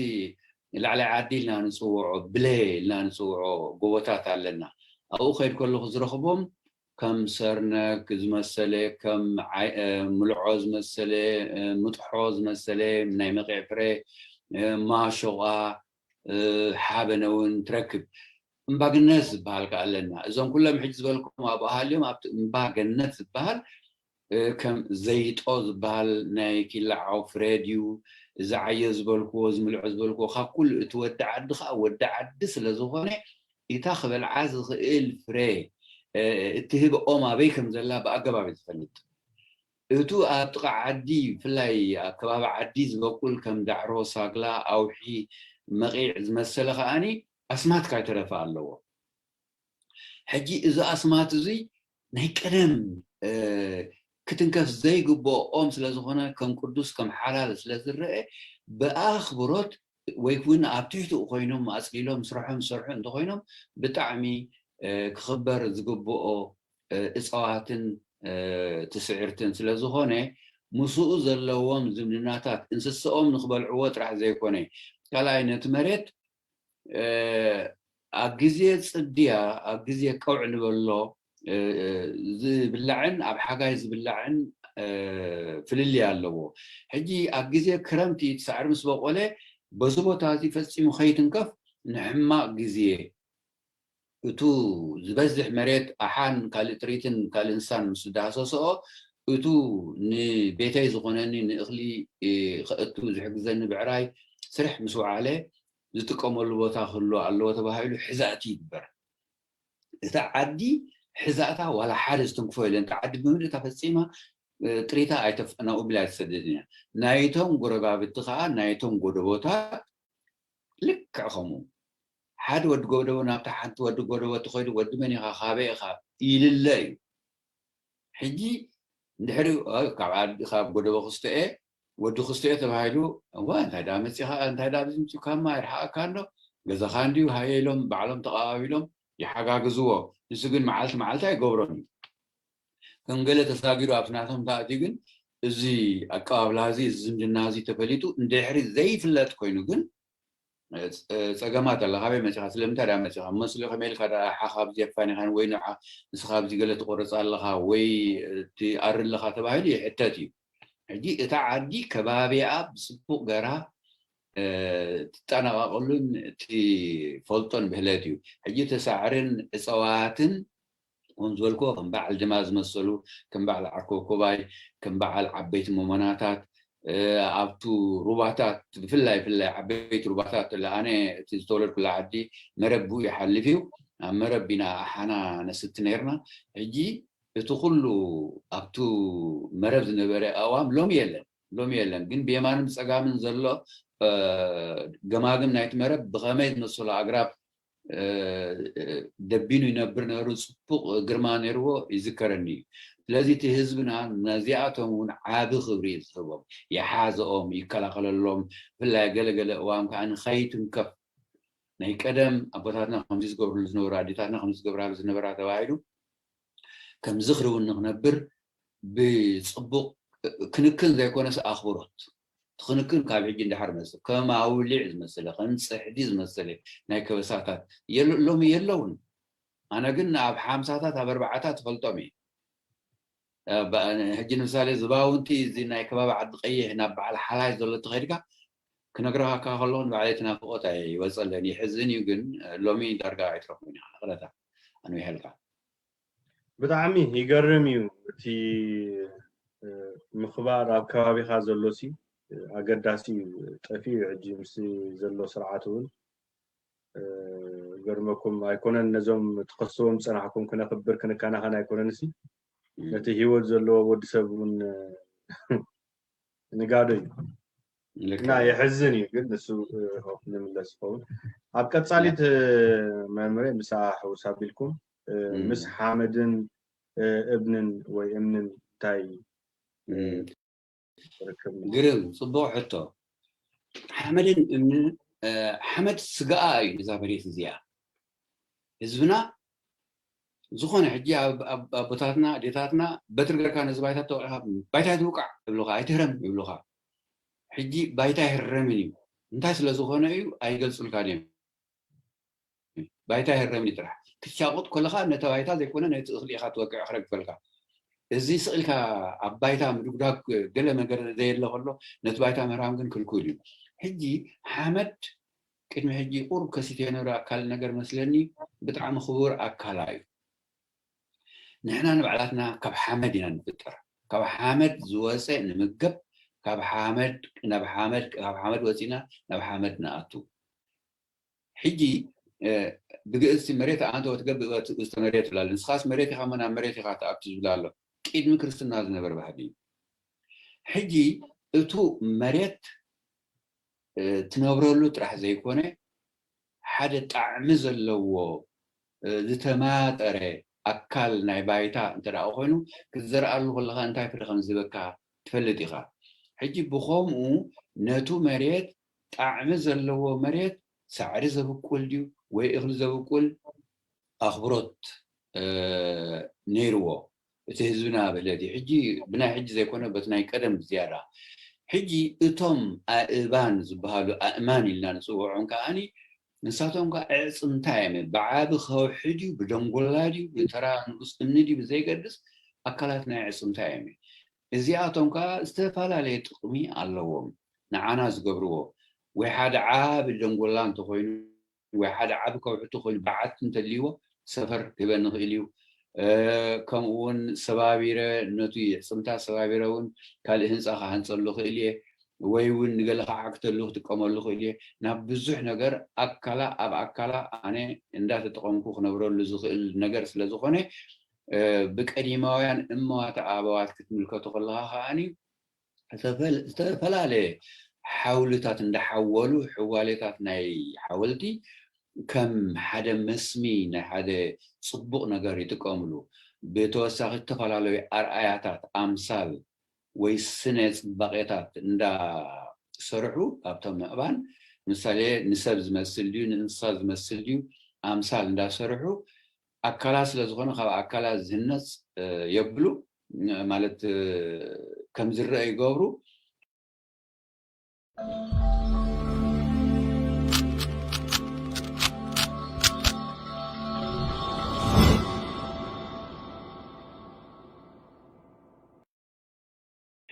ላዕላይ ዓዲ ኢልና ንፅውዖ ብለ ኢልና ንፅውዖ ጎቦታት ኣለና። ኣብኡ ከይድ ከለኹ ዝረኽቦም ከም ሰርነክ ዝመሰለ፣ ከም ምልዖ ዝመሰለ፣ ምጥሖ ዝመሰለ፣ ናይ መቂዕ ፍረ፣ ማሾቓ፣ ሓበነ እውን ትረክብ። እምባግነት ዝበሃል ከ ኣለና። እዞም ኩሎም ሕጂ ዝበልኩም ኣብኡ ሃልዮም ኣብቲ እምባገነት ዝበሃል ከም ዘይጦ ዝበሃል ናይ ኪላ ዓው ፍረ ድዩ፣ እዚ ዓዮ ዝበልክዎ፣ እዚ ምልዖ ዝበልክዎ፣ ካብ ኩሉ እቲ ወዲ ዓዲ ከዓ ወዲ ዓዲ ስለ ዝኾነ፣ እታ ክበልዓ ዝኽእል ፍረ እትህብ ኦም ኣበይ ከም ዘላ ብኣገባብ እዩ ዝፈልጥ። እቱ ኣብ ጥቓ ዓዲ፣ ብፍላይ ኣብ ከባቢ ዓዲ ዝበቁል ከም ዳዕሮ፣ ሳግላ፣ ኣውሒ፣ መቒዕ ዝመሰለ ከዓኒ ኣስማት ካይተረፈ ኣለዎ። ሕጂ እዚ ኣስማት እዚ ናይ ቀደም ክትንከፍ ዘይግብኦ ኦም ስለ ዝኾነ ከም ቅዱስ ከም ሓላል ስለ ዝረአ ብኣኽብሮት ወይ እውን ኣብ ትሕትኡ ኮይኖም ኣፅሊሎም ስርሖም ዝሰርሑ እንተኮይኖም ብጣዕሚ ክኽበር ዝግብኦ እፀዋትን ትስዕርትን ስለ ዝኾነ ምስኡ ዘለዎም ዝምድናታት እንስስኦም ንክበልዕዎ ጥራሕ ዘይኮነ ካልኣይ ነቲ መሬት ኣብ ግዜ ፅድያ ኣብ ግዜ ቀውዕ ንበሎ ዝብላዕን ኣብ ሓጋይ ዝብላዕን ፍልልይ ኣለዎ። ሕጂ ኣብ ግዜ ክረምቲ እቲ ሳዕሪ ምስ በቆለ በዚ ቦታ እዚ ፈፂሙ ከይትንከፍ ንሕማቕ ግዜ እቱ ዝበዝሕ መሬት ኣሓን ካልእ ጥሪትን ካልእ እንስሳን ምስ ዳህሰስኦ እቱ ንቤተይ ዝኾነኒ ንእኽሊ ከእቱ ዝሕግዘኒ ብዕራይ ስርሕ ምስ ወዓለ ዝጥቀመሉ ቦታ ክህሉ ኣለዎ ተባሂሉ ሕዛእቲ ይግበር። እታ ዓዲ ሕዛእታ ዋላ ሓደ ዝትንክፎ የለን። እታ ዓዲ ብምልእታ ፈፂማ ጥሪታ ኣይተፍናኡ ብላ ኣይተሰደድን እያ። ናይቶም ጎረባብቲ ከዓ ናይቶም ጎደቦታት ልክዕ ከምኡ ሓደ ወዲ ጎደቦ ናብታ ሓንቲ ወዲ ጎደቦ ተኸይዱ ወዲ መን ኢኻ ካበይ ኢኻ ይልለ እዩ። ሕጂ እንድሕሪ ካብ ዓዲ ካብ ጎደቦ ክስተኤ ወዲ ክስተኤ ተባሂሉ እዋ እንታይ ዳ መፂኻ እንታይ ዳ ኣብዚ ምፅካማ ይርሓቐካ ኣሎ ገዛኻ እንድዩ ሃየ ኢሎም ባዕሎም ተቐባቢሎም ይሓጋግዝዎ። ንሱ ግን መዓልቲ መዓልቲ ኣይገብሮን እዩ። ከም ገለ ተሳጊሩ ኣብቲ ናቶም ተኣትዩ ግን እዚ ኣቀባብላ እዚ እዚ ዝምድና እዚ ተፈሊጡ እንድሕሪ ዘይፍለጥ ኮይኑ ግን ፀገማት ኣለ። ካበይ መፂኻ? ስለምንታይ ዳ መፂኻ? መስሊ ከመይ ኢልካ ዳ ሓኻብ ዜፋኒኻን ወይ ንዓ ንስኻ ኣብዚ ገለ ትቆርፅ ኣለኻ ወይ ትኣሪ ኣለኻ ተባሂሉ ይሕተት እዩ። ሕጂ እታ ዓዲ ከባቢኣ ብፅቡቕ ገራ ትጠናቐቐሉን ትፈልጦን ብህለት እዩ። ሕጂ እቲ ሳዕርን እፀዋትን ከም ዝበልክዎ ከም በዓል ድማ ዝመሰሉ ከም በዓል ዓርኮኮባይ ከም በዓል ዓበይቲ መሞናታት ኣብቱ ሩባታት ብፍላይ ፍላይ ዓበይቲ ሩባታት ኣነ እቲ ዝተወለድኩላ ዓዲ መረብ ብኡ ይሓልፍ እዩ። ኣብ መረብ ኢና ኣሓና ነስቲ ነርና። ሕጂ እቲ ኩሉ ኣብቱ መረብ ዝነበረ ኣእዋም ሎሚ የለን ሎሚ የለን ግን ብየማንን ብፀጋምን ዘሎ ገማግም ናይቲ መረብ ብኸመይ ዝመሰሉ ኣግራብ ደቢኑ ይነብር ነሩ ፅቡቕ ግርማ ነርዎ ይዝከረኒ እዩ። ስለዚ እቲ ህዝብና ነዚኣቶም እውን ዓቢ ክብሪ እዩ ዝህቦም ይሓዘኦም ይከላኸለሎም። ብፍላይ ገለገለ እዋም ከዓ ንኸይትንከፍ ናይ ቀደም ኣቦታትና ከምዚ ዝገብርሉ ዝነበሩ ኣዴታትና ከምዚ ዝገብራሉ ዝነበራ ተባሂሉ ከም ዝኽሪ እውን ንክነብር ብፅቡቕ ክንክን ዘይኮነስ ኣኽብሮት ትኽንክን ካብ ሕጂ እንዳሓር መስል ከም ኣውሊዕ ዝመሰለ ከም ፅሕዲ ዝመሰለ ናይ ከበሳታት ሎሚ የለውን። ኣነ ግን ኣብ ሓምሳታት ኣብ ኣርባዓታት ትፈልጦም እየ። ሕጂ ንምሳሌ ዝባውንቲ እዚ ናይ ከባቢ ዓዲ ቀይሕ ናብ በዓል ሓላይ ዘሎ ተኸድካ ክነግረካ ከለኹ ንባዕለይ ትናፍቆት ኣይወፀለን ይሕዝን እዩ ግን ሎሚ ዳርጋ ኣይትረኽቡን ኢኻ ቅረታ ኣንዊሐልካ። ብጣዕሚ ይገርም እዩ እቲ ምኽባር ኣብ ከባቢኻ ዘሎ ሲ ኣገዳሲ እዩ። ጠፊኡ ሕጂ ምስ ዘሎ ስርዓት እውን ገርመኩም ኣይኮነን ነዞም ትኸስዎም ፀናሕኩም ክነኽብር ክንከናኸን ኣይኮነን ሲ ነቲ ህይወት ዘለዎ ወዲ ሰብ እውን ንጋዶ እዩ እና የሕዝን እዩ ግን ንሱ ንምለስ ዝኸውን ኣብ ቀፃሊት መምረ ምሳ ሕውስ ኣቢልኩም ምስ ሓመድን እብንን ወይ እምንን እንታይ ግርም ፅቡቅ ሕቶ ሓመድን እምንን ሓመድ ስጋኣ እዩ እዛ መሬት እዚኣ ህዝብና ዝኾነ ሕጂ ኣቦታትና ኣዴታትና በትሪ ገርካ ነዚ ባይታ ተወቂኻ ባይታ ትውቃዕ ይብሉኻ ኣይትህረም ይብሉኻ ሕጂ ባይታ ኣይህረምን እዩ እንታይ ስለ ዝኾነ እዩ ኣይገልፁልካን እዮም ባይታ ይህረምን እዩ ጥራሕ ክትሻቁጥ ከለኻ ነቲ ባይታ ዘይኮነ ነቲ እኽሊ ኢኻ ትወቅዕ ክረግፈልካ እዚ ስቕ ኢልካ ኣብ ባይታ ምድጉዳግ ገለ ነገር ዘየለ ከሎ ነቲ ባይታ ምህራም ግን ክልኩል እዩ ሕጂ ሓመድ ቅድሚ ሕጂ ቁሩብ ከሲተ የነበረ ኣካል ነገር መስለኒ ብጣዕሚ ክቡር ኣካላ እዩ ንሕና ንባዕላትና ካብ ሓመድ ኢና ንፍጠር ካብ ሓመድ ዝወፀ ንምገብ ካብ ሓመድ ናብ ሓመድ ካብ ሓመድ ወፂና ናብ ሓመድ ንኣቱ ሕጂ ብግእዝቲ መሬት ኣንተ ወትገብእ ውስተ መሬት ትብላለ ንስኻስ መሬት ኢኻ እሞ ናብ መሬት ኢኻ ትኣቱ ዝብላ ኣሎ ቅድሚ ክርስትና ዝነበረ ባህሊ እዩ ሕጂ እቱ መሬት ትነብረሉ ጥራሕ ዘይኮነ ሓደ ጣዕሚ ዘለዎ ዝተማጠረ ኣካል ናይ ባይታ እንተ ደኣ ኮይኑ ክትዘርኣሉ ከለኻ እንታይ ፍረ ከም ዝህበካ ትፈልጥ ኢኻ። ሕጂ ብኸምኡ ነቱ መሬት ጣዕሚ ዘለዎ መሬት ሳዕሪ ዘብቁል ድዩ ወይ እኽሊ ዘብቁል ኣኽብሮት ነይርዎ እቲ ህዝብና ብህለት እዩ። ሕጂ ብናይ ሕጂ ዘይኮነ በቲ ናይ ቀደም ዝያዳ። ሕጂ እቶም ኣእባን ዝበሃሉ ኣእማን ኢልና ንፅውዖም ከዓኒ ንሳቶም ከዓ ኣዕፅምታ እዮም። ብዓቢ ከውሒ ድዩ ብደንጎላ ድዩ ብተራ ንኡስ እምኒ ድዩ ብዘይገድስ ኣካላት ናይ ኣዕፅምታ እዮም። እዚኣቶም ከዓ ዝተፈላለየ ጥቕሚ ኣለዎም። ንዓና ዝገብርዎ ወይ ሓደ ዓቢ ደንጎላ እንተኾይኑ ወይ ሓደ ዓቢ ከውሒ እንተኾይኑ በዓቲ እንተልይዎ ሰፈር ክህበኒ ይኽእል እዩ። ከምኡ እውን ሰባቢረ ነቱ የዕፅምታ ሰባቢረ እውን ካልእ ህንፃ ክሃንፀሉ ይኽእል እየ ወይ እውን ንገለ ክዓግተሉ ክጥቀመሉ ይኽእል እየ። ናብ ብዙሕ ነገር ኣካላ ኣብ ኣካላ ኣነ እንዳተጠቐምኩ ክነብረሉ ዝኽእል ነገር ስለ ዝኾነ ብቀዲማውያን እመዋት ኣበዋት ክትምልከቱ ከለኻ ከዓኒ ዝተፈላለየ ሓውልታት እንዳሓወሉ ሕዋሌታት ናይ ሓወልቲ ከም ሓደ መስሚ ናይ ሓደ ፅቡቕ ነገር ይጥቀምሉ። ብተወሳኺ ዝተፈላለዩ ኣርኣያታት ኣምሳል ወይ ስነ ፅባቄታት እንዳሰርሑ ካብቶም ኣእባን ምሳሌ ንሰብ ዝመስል ድዩ ንእንስሳ ዝመስል ድዩ ኣምሳል እንዳሰርሑ ኣካላት ስለ ዝኾነ ካብ ኣካላት ዝህነፅ የብሉ ማለት ከም ዝረአ ይገብሩ።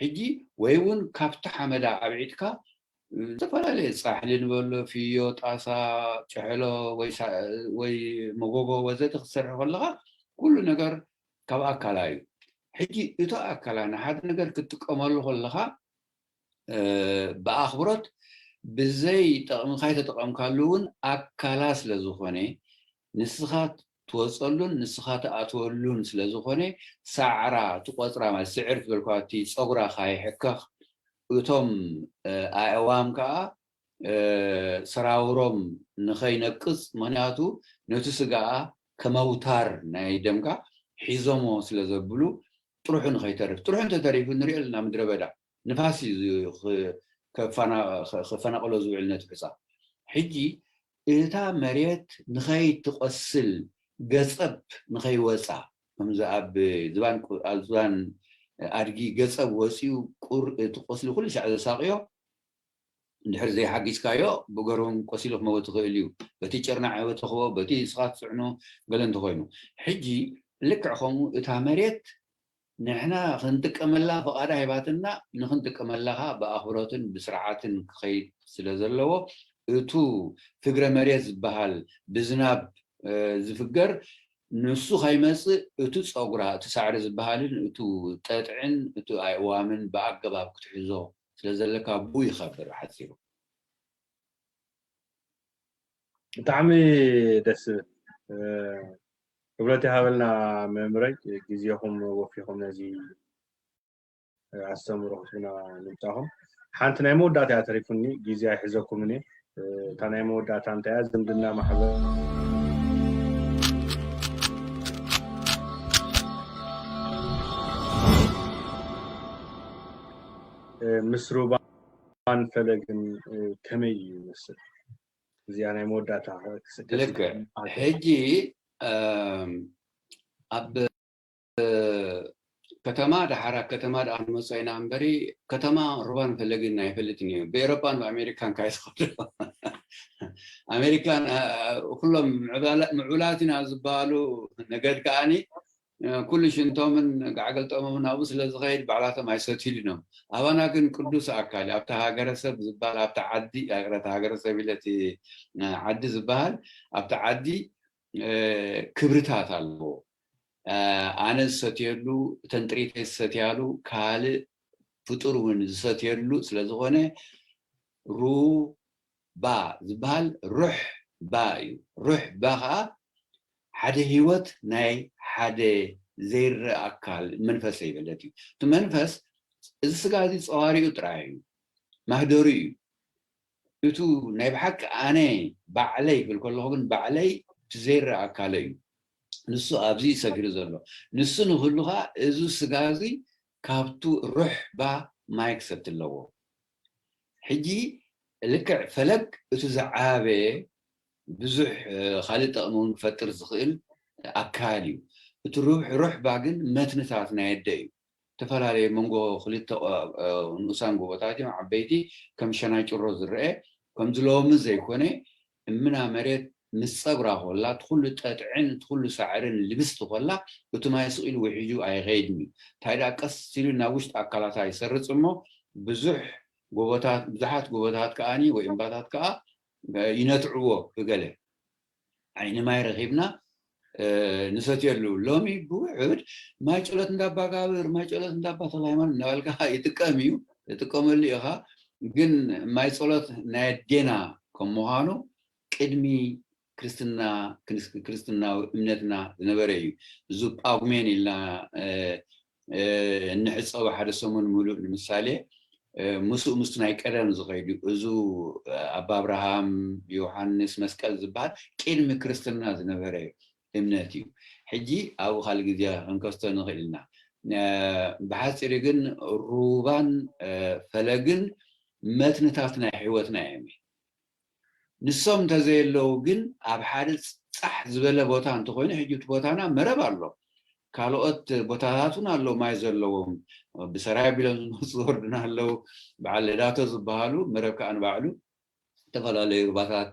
ሕጂ ወይ እውን ካብቲ ሓመዳ ኣብዒጥካ ዝተፈላለየ ፃሕሊ ንበሎ፣ ፍዮ፣ ጣሳ፣ ጨሕሎ ወይ መጎጎ ወዘተ ክትሰርሕ ከለኻ ኩሉ ነገር ካብ ኣካላ እዩ። ሕጂ እቶ ኣካላ ንሓደ ነገር ክትጥቀመሉ ከለኻ ብኣኽብሮት ብዘይ ጠቕምካ ኣይተጠቐምካሉ እውን ኣካላ ስለ ዝኾነ ንስኻ ትወፀሉን ንስኻ ትኣትወሉን ስለ ዝኾነ ሳዕራ ትቆፅራ ማለት ስዕር ትበልኳ እቲ ፀጉራ ካይሕከኽ እቶም ኣእዋም ከዓ ሰራውሮም ንኸይነቅፅ ምክንያቱ ነቲ ስጋኣ ከመውታር ናይ ደምካ ሒዞሞ ስለ ዘብሉ ጥርሑ ንኸይተርፍ ጥርሑ እንተተሪፉ ንሪኦ ኣለና ምድረ በዳ ንፋስ እዩ ክፈናቅሎ ዝውዕል ነቲ ሑፃ ሕጂ እታ መሬት ንኸይትቆስል ገፀብ ንኸይወፃ ከምዚ ኣብ ዝባን ዝባን ኣድጊ ገፀብ ወፂኡ ቁር እቲ ቆስሊ ኩሉ ሻዕ ዘሳቅዮ እንድሕር ዘይሓጊዝካዮ ብገርውን ቆሲሉ ክመወት ይኽእል እዩ በቲ ጭርናዕ ወተኽቦ በቲ ስኻ ትፅዕኖ ገለ እንተኮይኑ ሕጂ ልክዕ ከምኡ እታ መሬት ንሕና ክንጥቀመላ ፍቓዳ ሂባትና ንክንጥቀመላ ከዓ ብኣኽብሮትን ብስርዓትን ክኸይድ ስለ ዘለዎ እቱ ፍግረ መሬት ዝበሃል ብዝናብ ዝፍገር ንሱ ከይመፅእ እቱ ፀጉራ እቱ ሳዕሪ ዝበሃልን እቱ ጠጥዕን እቱ ኣእዋምን ብኣገባብ ክትሕዞ ስለ ዘለካ ብኡ ይኸብር ሓፂሩ ብጣዕሚ ደስ ዝብል ክብረት ይሃበልና መምረይ ግዜኹም ወፊኹም ነዚ ኣስተምሮ ክትብና ምምፃኹም ሓንቲ ናይ መወዳእታ እያ ተሪፉኒ ግዜ ኣይሕዘኩምን እየ እታ ናይ መወዳእታ እንታይ እያ ዝምድና ማሕበር ምስ ሩባን ፈለግን ከመይ እዩ ይመስል እዚኣ ናይ መወዳእታ ልክዕ ሕጂ ኣብ ከተማ ደሓራ ከተማ ደኣ ንመፅኦ ኢና እምበሪ ከተማ ሩባን ፈለግን ኣይፈልጥን እዩ ብኤሮፓን ብኣሜሪካን ካይስኸዶ ኣሜሪካን ኩሎም ምዑላት ኢና ዝበሃሉ ነገድ ከዓኒ ኩሉ ሽንቶምን ጋዕገልጠሞምን ኣብኡ ስለ ዝኸይድ ባዕላቶም ኣይሰትዩን እዮም ኣባና ግን ቅዱስ ኣካል ኣብቲ ሃገረሰብ ዝበሃል ኣብቲ ዓዲ ይቅረታ ሃገረሰብ ኢለ እቲ ዓዲ ዝበሃል ኣብቲ ዓዲ ክብርታት ኣለዎ ኣነ ዝሰትየሉ እተን ጥሪተይ ዝሰትያሉ ካልእ ፍጡር እውን ዝሰትየሉ ስለ ዝኾነ ሩባ ዝበሃል ሩሕ ባ እዩ ሩሕ ባ ከዓ ሓደ ህይወት ናይ ሓደ ዘይረአ ኣካል መንፈስ ዘይበለት እዩ እቲ መንፈስ እዚ ስጋ እዚ ፀዋሪኡ ጥራይ እዩ ማህደሩ እዩ እቱ ናይ ብሓቂ ኣነ ባዕለይ ክብል ከለኹ ግን ባዕለይ እቲ ዘይረኣ ኣካለ እዩ። ንሱ ኣብዚ እዩ ሰፊሩ ዘሎ። ንሱ ንክህሉ ከዓ እዚ ስጋ እዚ ካብቱ ሩሕ ባ ማይ ክሰቲ ኣለዎ። ሕጂ ልክዕ ፈለግ እቲ ዝዓበየ ብዙሕ ካልእ ጠቕሚ እውን ክፈጥር ዝኽእል ኣካል እዩ። እቲ ሩሕ ባ ግን መትንታት ናይ ኣደ እዩ። ዝተፈላለየ መንጎ ክልተ ንኡሳን ጎቦታት እዮም ዓበይቲ ከም ሸናጭሮ ዝረአ። ከምዚ ሎሚ ዘይኮነ እምና መሬት ምስ ፀጉራ ኮላ እቲ ኩሉ ጠጥዕን እቲ ኩሉ ሳዕርን ልብስቲ ኮላ እቲ ማይ ስቕ ኢሉ ውሒጁ ኣይኸይድን እዩ። እንታይ ደኣ ቀስ ኢሉ ናብ ውሽጢ ኣካላታ ይሰርፅ እሞ ብዙሕ ጎቦታት ብዙሓት ጎቦታት ከዓኒ ወይ እምባታት ከዓ ይነትዕዎ ብገለ ዓይኒ ማይ ረኺብና ንሰትየሉ። ሎሚ ብውሑድ ማይ ጸሎት እንዳባጋብር ማይ ጸሎት እንዳባ ተክለ ሃይማኖት እናበልካ ይጥቀም እዩ፣ ትጥቀመሉ ኢኻ። ግን ማይ ጸሎት ናይ ኣዴና ከም ምዃኑ ቅድሚ ክርስትና ክርስትናዊ እምነትና ዝነበረ እዩ። እዚ ጳጉሜን ኢልና እንሕፀቦ ሓደ ሰሙን ሙሉእ ንምሳሌ ምስኡ ምስቲ ናይ ቀደም ዝኸይዱ እዚ ኣባ ኣብርሃም ዮሃንስ መስቀል ዝበሃል ቅድሚ ክርስትና ዝነበረ እምነት እዩ። ሕጂ ኣብኡ ካልእ ግዜ ክንከስቶ ንኽእል ኢና። ብሓፂሩ ግን ሩባን ፈለግን መትንታት ናይ ህይወትና እዮም። ንሶም እንተዘየለዉ ግን ኣብ ሓደ ፃሕ ዝበለ ቦታ እንተኾይኑ ሕጂ እቲ ቦታና መረብ ኣሎ። ካልኦት ቦታታት እውን ኣለዉ ማይ ዘለዎም። ብሰራይ ኣቢሎም ዝመፁ ዝወርዱና ኣለዉ። በዓል ለዳቶ ዝበሃሉ መረብ ከዓ ንባዕሉ ዝተፈላለዩ ሩባታት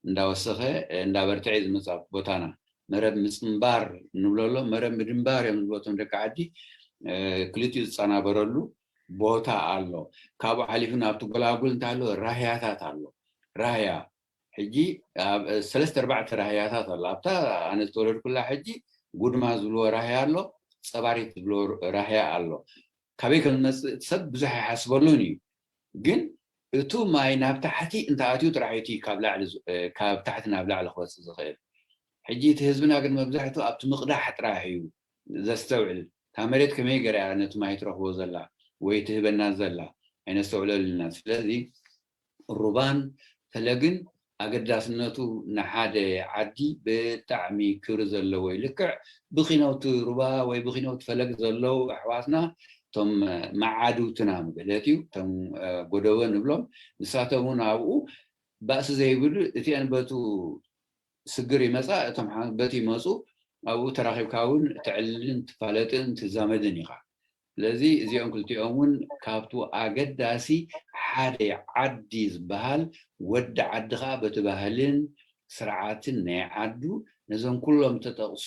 እንዳወሰኸ እንዳበርትዐ ዝመፅእ ኣብቲ ቦታና። መረብ ምፅንባር ንብሎ ኣሎ። መረብ ምድንባር እዮም ዝብሎ እቶም ደቂ ዓዲ። ክልቲኡ ዝፀናበረሉ ቦታ ኣሎ። ካብኡ ሓሊፉ ናብቲ ጎላጉል እንታይ ኣሎ? ራህያታት ኣሎ። ራህያ ሕጂ ኣብ ሰለስተ ኣርባዕተ ራህያታት ኣሎ። ኣብታ ኣነ ዝተወለድኩላ ሕጂ ጉድማ ዝብልዎ ራህያ ኣሎ፣ ፀባሪት ዝብልዎ ራህያ ኣሎ። ካበይ ከም ዝመፅእ እቲ ሰብ ብዙሕ ኣይሓስበሉን እዩ። ግን እቱ ማይ ናብ ታሕቲ እንተኣትዩ ጥራሕ እቲ ካብ ላዕሊ ካብ ታሕቲ ናብ ላዕሊ ክወፅእ ዝኽእል። ሕጂ እቲ ህዝብና ግን መብዛሕትኡ ኣብቲ ምቕዳሕ ጥራሕ እዩ ዘስተውዕል። እታ መሬት ከመይ ገይራ እያ ነቲ ማይ ትረኽቦ ዘላ ወይ ትህበና ዘላ ኣይነስተውዕለሉና። ስለዚ ሩባን ፈለግን ኣገዳስነቱ ንሓደ ዓዲ ብጣዕሚ ክብሪ ዘለዎ እዩ። ልክዕ ብኺኖት ሩባ ወይ ብኺኖት ፈለግ ዘለዉ ኣሕዋትና እቶም መዓድውትና ማለት እዩ፣ እቶም ጎደቦ ንብሎም፣ ንሳቶም እውን ኣብኡ ባእሲ ዘይብሉ እቲአን በቱ ስግር ይመፃ፣ እቶም በቲ ይመፁ፣ ኣብኡ ተራኺብካ እውን ትዕልልን ትፋለጥን ትዛመድን ኢኻ። ስለዚ እዚኦም ክልቲኦም እውን ካብቱ ኣገዳሲ ሓደ ዓዲ ዝበሃል ወዲ ዓዲ ከዓ በቲ ባህልን ስርዓትን ናይ ዓዱ ነዞም ኩሎም ተጠቕሱ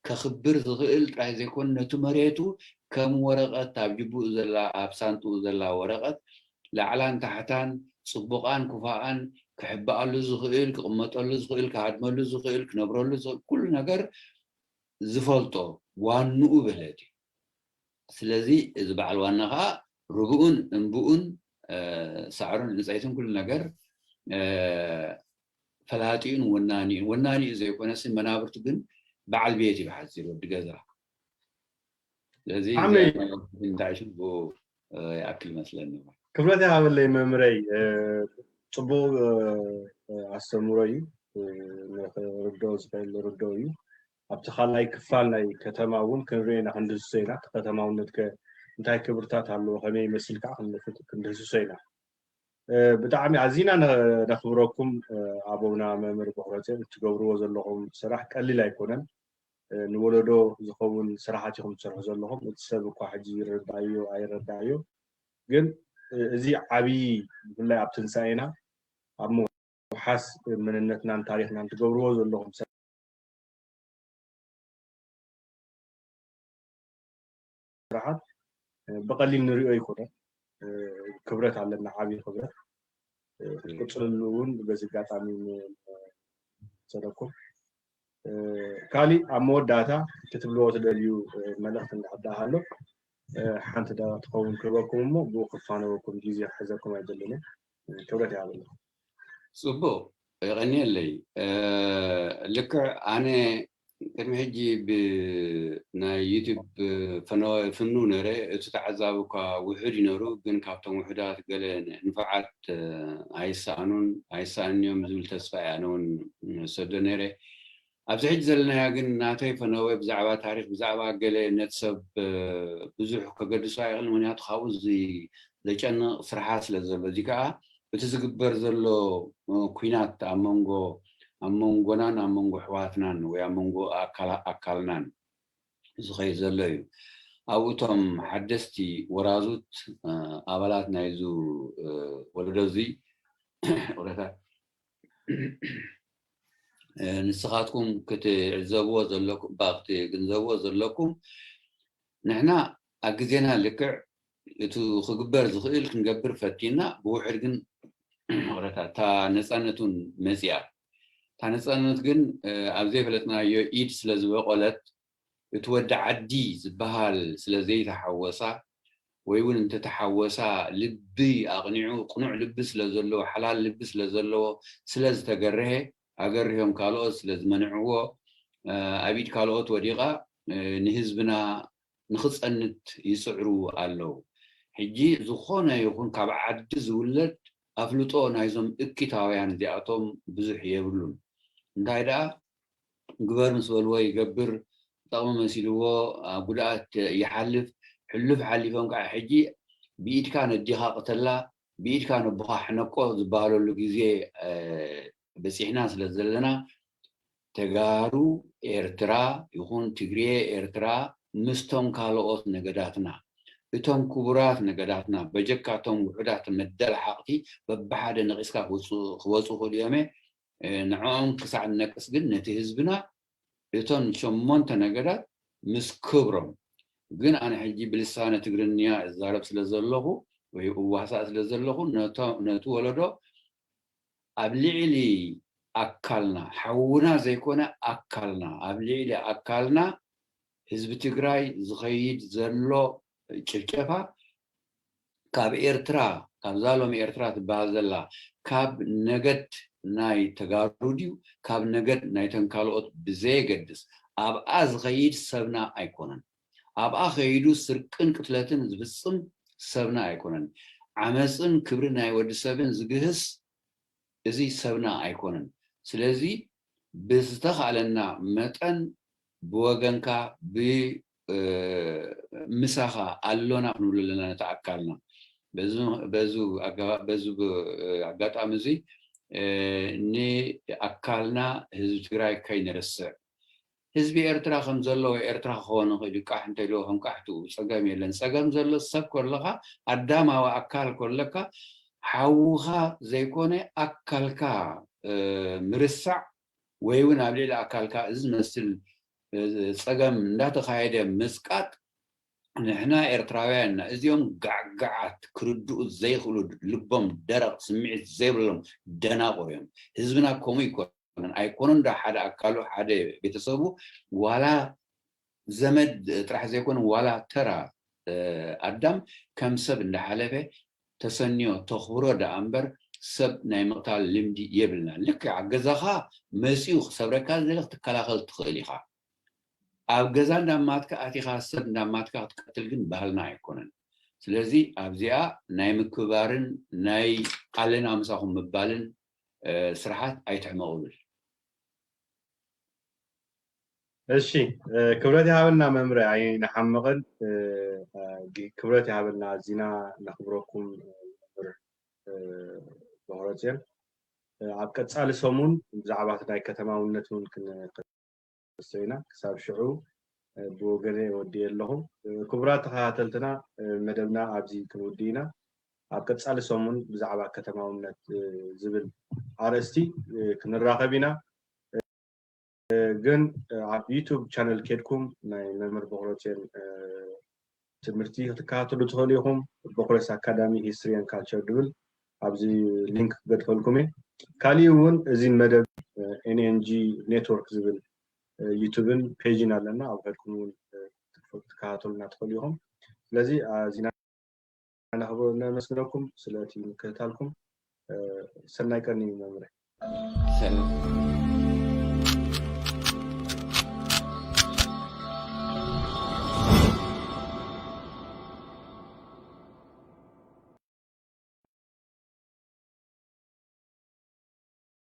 ከኽብር ዝኽእል ጥራይ ዘይኮነ ነቲ መሬቱ ከም ወረቐት ኣብ ጅቡኡ ዘላ ኣብ ሳንጥኡ ዘላ ወረቐት ላዕላን ታሕታን ጽቡቓን ክፉኣን ክሕብኣሉ ዝኽእል ክቕመጠሉ ዝኽእል ክሃድመሉ ዝኽእል ክነብረሉ ዝኽእል ኩሉ ነገር ዝፈልጦ ዋንኡ በለት እዩ። ስለዚ እዚ በዓል ዋና ከዓ ርብኡን እምብኡን ሳዕሩን ዕንፀይትን ኩሉ ነገር ፈላጢኡን ወናኒኡን ወናኒኡ ዘይኮነሲ መናብርቱ ግን በዓል ቤት እዩ ብሓፂር ወዲ ገዛ። ስለዚ እንታይ ሽቡ ይኣክል መስለኒ። ክብረት ይሃበለይ መምረይ፣ ፅቡቅ ኣስተምሮ እዩ። ንክርድኦ ዝኽእል ርድኦ እዩ። ኣብቲ ካልኣይ ክፋል ናይ ከተማ እውን ክንሪኦ ኢና፣ ክንድህስሶ ኢና። እቲ ከተማውነት ከ እንታይ ክብርታት ኣለዎ፣ ከመይ ይመስል ከዓ ክንድህስሶ ኢና። ብጣዕሚ ኣዚና ነኽብረኩም ኣቦና መምህር ቦኽረፅዮን፣ እትገብርዎ ዘለኹም ስራሕ ቀሊል ኣይኮነን። ንወለዶ ዝኸውን ስራሓት ኢኹም ትሰርሑ ዘለኹም። እቲ ሰብ እኳ ሕጂ ይረዳእዮ ኣይረዳእዮ፣ ግን እዚ ዓብዪ ብፍላይ ኣብ ትንሳኤና ኣብ ምውሓስ መንነትናን ታሪኽናን ትገብርዎ ዘለኹም ስራሓት ብቐሊል ንሪኦ ኣይኮነን። ክብረት ኣለና፣ ዓብዪ ክብረት። ክትቅፅልሉ እውን በዚ ኣጋጣሚ ሰለኩም። ካሊእ ኣብ መወዳእታ ክትብልዎ ትደልዩ መልእኽቲ እንዳሕዳ ኣሎ ሓንቲ ዳ ትኸውን ክህበኩም እሞ ብኡ ክፋነወኩም ግዜ ክሕዘኩም ኣይደልን። ክብረት ይሃበለኩም። ፅቡቅ የቀንየለይ። ልክዕ ኣነ ቅድሚ ሕጂ ብናይ ዩቲዩብ ፈነወ ፍኑ ነረ፣ እቲ ተዓዛቢ እኳ ውሑድ እዩ ነሩ፣ ግን ካብቶም ውሑዳት ገለ ንፉዓት ኣይሰኣኑን ኣይሰኣንን እዮም ዝብል ተስፋ እየ ኣነ እውን ሰዶ ነረ። ኣብዚ ሕጂ ዘለናያ ግን ናተይ ፈነወ ብዛዕባ ታሪክ ብዛዕባ ገለ ነቲ ሰብ ብዙሕ ከገድሶ ኣይኽእል፣ ምክንያቱ ካብኡ ዘጨንቕ ስራሓት ስለ ዘሎ፣ እዚ ከዓ እቲ ዝግበር ዘሎ ኩናት ኣብ መንጎ ኣብ መንጎናን ኣብ መንጎ ኣሕዋትናን ወይ ኣብ መንጎ ኣካልናን ዝኸይድ ዘሎ እዩ። ኣብኡ እቶም ሓደስቲ ወራዙት ኣባላት ናይዙ ወለዶ እዙይ ንስኻትኩም ክትዕዘብዎ ዘለኩም ባ ክትግንዘብዎ ዘለኩም፣ ንሕና ኣብ ግዜና ልክዕ እቲ ክግበር ዝኽእል ክንገብር ፈቲና፣ ብውሕድ ግን እታ ነፃነት እውን መፂኣ። እታ ነፃነት ግን ኣብ ዘይፈለጥናዮ ኢድ ስለ ዝበቆለት፣ እቲ ወዲ ዓዲ ዝበሃል ስለ ዘይተሓወሳ ወይ እውን እንተተሓወሳ ልቢ ኣቕኒዑ ቅኑዕ ልቢ ስለ ዘለዎ ሓላል ልቢ ስለ ዘለዎ ስለ ዝተገረሀ ኣገርህዮም ካልኦት ስለ ዝመንዕዎ ኣብ ኢድ ካልኦት ወዲቓ ንህዝብና ንኽፀንት ይፅዕሩ ኣለዉ። ሕጂ ዝኾነ ይኹን ካብ ዓዲ ዝውለድ ኣፍልጦ ናይዞም እኪታውያን እዚኣቶም ብዙሕ የብሉን። እንታይ ደኣ ግበር ምስ በልዎ ይገብር፣ ጠቕሚ መሲልዎ ኣብ ጉድኣት ይሓልፍ። ሕሉፍ ሓሊፎም ከዓ ሕጂ ብኢድካ ነዲኻ ቅተላ፣ ብኢድካ ነቦኻ ሕነቆ ዝበሃለሉ ግዜ በፂሕና ስለ ዘለና ተጋሩ ኤርትራ ይኹን ትግርየ ኤርትራ ምስቶም ካልኦት ነገዳትና እቶም ክቡራት ነገዳትና በጀካቶም ውሑዳት መደል ሓቕቲ በብሓደ ነቒስካ ክወፁ ክወፁ ይኽእሉ እዮም። ንዕኦም ክሳዕ ንነቅስ ግን ነቲ ህዝብና እቶም ሸሞንተ ነገዳት ምስ ክብሮም ግን ኣነ ሕጂ ብልሳነ ትግርኛ እዛረብ ስለ ዘለኹ ወይ እዋሳእ ስለ ዘለኹ ነቲ ወለዶ ኣብ ልዕሊ ኣካልና ሓውና ዘይኮነ ኣካልና ኣብ ልዕሊ ኣካልና ህዝቢ ትግራይ ዝኸይድ ዘሎ ጭፍጨፋ ካብ ኤርትራ ካብዛ ሎም ኤርትራ ትበሃል ዘላ ካብ ነገድ ናይ ተጋሩ ድዩ ካብ ነገድ ናይ ተንካልኦት ብዘየገድስ ኣብኣ ዝኸይድ ሰብና ኣይኮነን። ኣብኣ ከይዱ ስርቅን ቅትለትን ዝፍፅም ሰብና ኣይኮነን። ዓመፅን ክብሪ ናይ ወዲ ሰብን ዝግህስ እዚ ሰብና ኣይኮነን። ስለዚ ብዝተኻለና መጠን ብወገንካ ብምሳኻ ኣሎና ክንብሉ ኣለና ነቲ ኣካልና። በዚ ኣጋጣሚ እዚ ንኣካልና ህዝቢ ትግራይ ከይንርስዕ ህዝቢ ኤርትራ ከም ዘለዎ ኤርትራ ክኸውን ይኽእል እዩ። ቃሕ እንተልዎ ከም ቃሕትኡ ፀገም የለን። ፀገም ዘሎ ሰብ ከለኻ ኣዳማዊ ኣካል ከለካ ሓውኻ ዘይኮነ ኣካልካ ምርሳዕ ወይ እውን ኣብ ልዕሊ ኣካልካ እዚ ዝመስል ፀገም እንዳተኻየደ ምፅቃጥ ንሕና ኤርትራውያን ኢና። እዚኦም ጋዕጋዓት ክርድኡ ዘይኽእሉ ልቦም ደረቕ ስምዒት ዘይብሎም ደናቑር እዮም። ህዝብና ከምኡ ይኮነን ኣይኮነን ዶ ሓደ ኣካሉ ሓደ ቤተሰቡ ዋላ ዘመድ ጥራሕ ዘይኮነ ዋላ ተራ ኣዳም ከም ሰብ እንዳሓለፈ ተሰንዮ ተኽብሮ ደኣ እምበር ሰብ ናይ ምቕታል ልምዲ የብልና። ልክዕ ኣብ ገዛኻ መፂኡ ክሰብረካ ዝደሊ ክትከላኸል ትኽእል ኢኻ። ኣብ ገዛ እንዳማትካ ኣቲኻ ሰብ እንዳማትካ ክትቀትል ግን ባህልና ኣይኮነን። ስለዚ ኣብዚኣ ናይ ምክብባርን ናይ ኣለና ምሳኹም ምባልን ስርሓት ኣይትሕመቑ ብል። እሺ ክብረት ይሃበልና መምህር ኣይንሓምቕን። ክብረት ይሃበልና ኣዚና ነኽብረኩም መምህር በክረፅዮን። ኣብ ቀፃሊ ሰሙን ብዛዕባ ናይ ከተማውነት እውን ክንክሰ ኢና። ክሳብ ሽዑ ብወገነ ወዲየ ኣለኹ። ክቡራት ተኸታተልትና መደብና ኣብዚ ክንውዲ ኢና። ኣብ ቀፃሊ ሰሙን ብዛዕባ ከተማውነት ዝብል ኣርእስቲ ክንራኸብ ኢና። ግን ኣብ ዩቱብ ቻነል ኬድኩም ናይ መምህር በክረፅዮን ትምህርቲ ክትከታተሉ ትኽእሉ ኢኹም። በክረስ ኣካዳሚ ሂስትሪ ን ካልቸር ድብል ኣብዚ ሊንክ ክገድፈልኩም እየ። ካሊእ እውን እዚ መደብ ኤንኤንጂ ኔትወርክ ዝብል ዩቱብን ፔጅን ኣለና። ኣብ ከድኩም እውን ክትከታተሉና ትኽእሉ ኢኹም። ስለዚ ኣዚና ነመስግነኩም ስለቲ ምክትታልኩም። ሰናይ ቀኒ መምህረይ።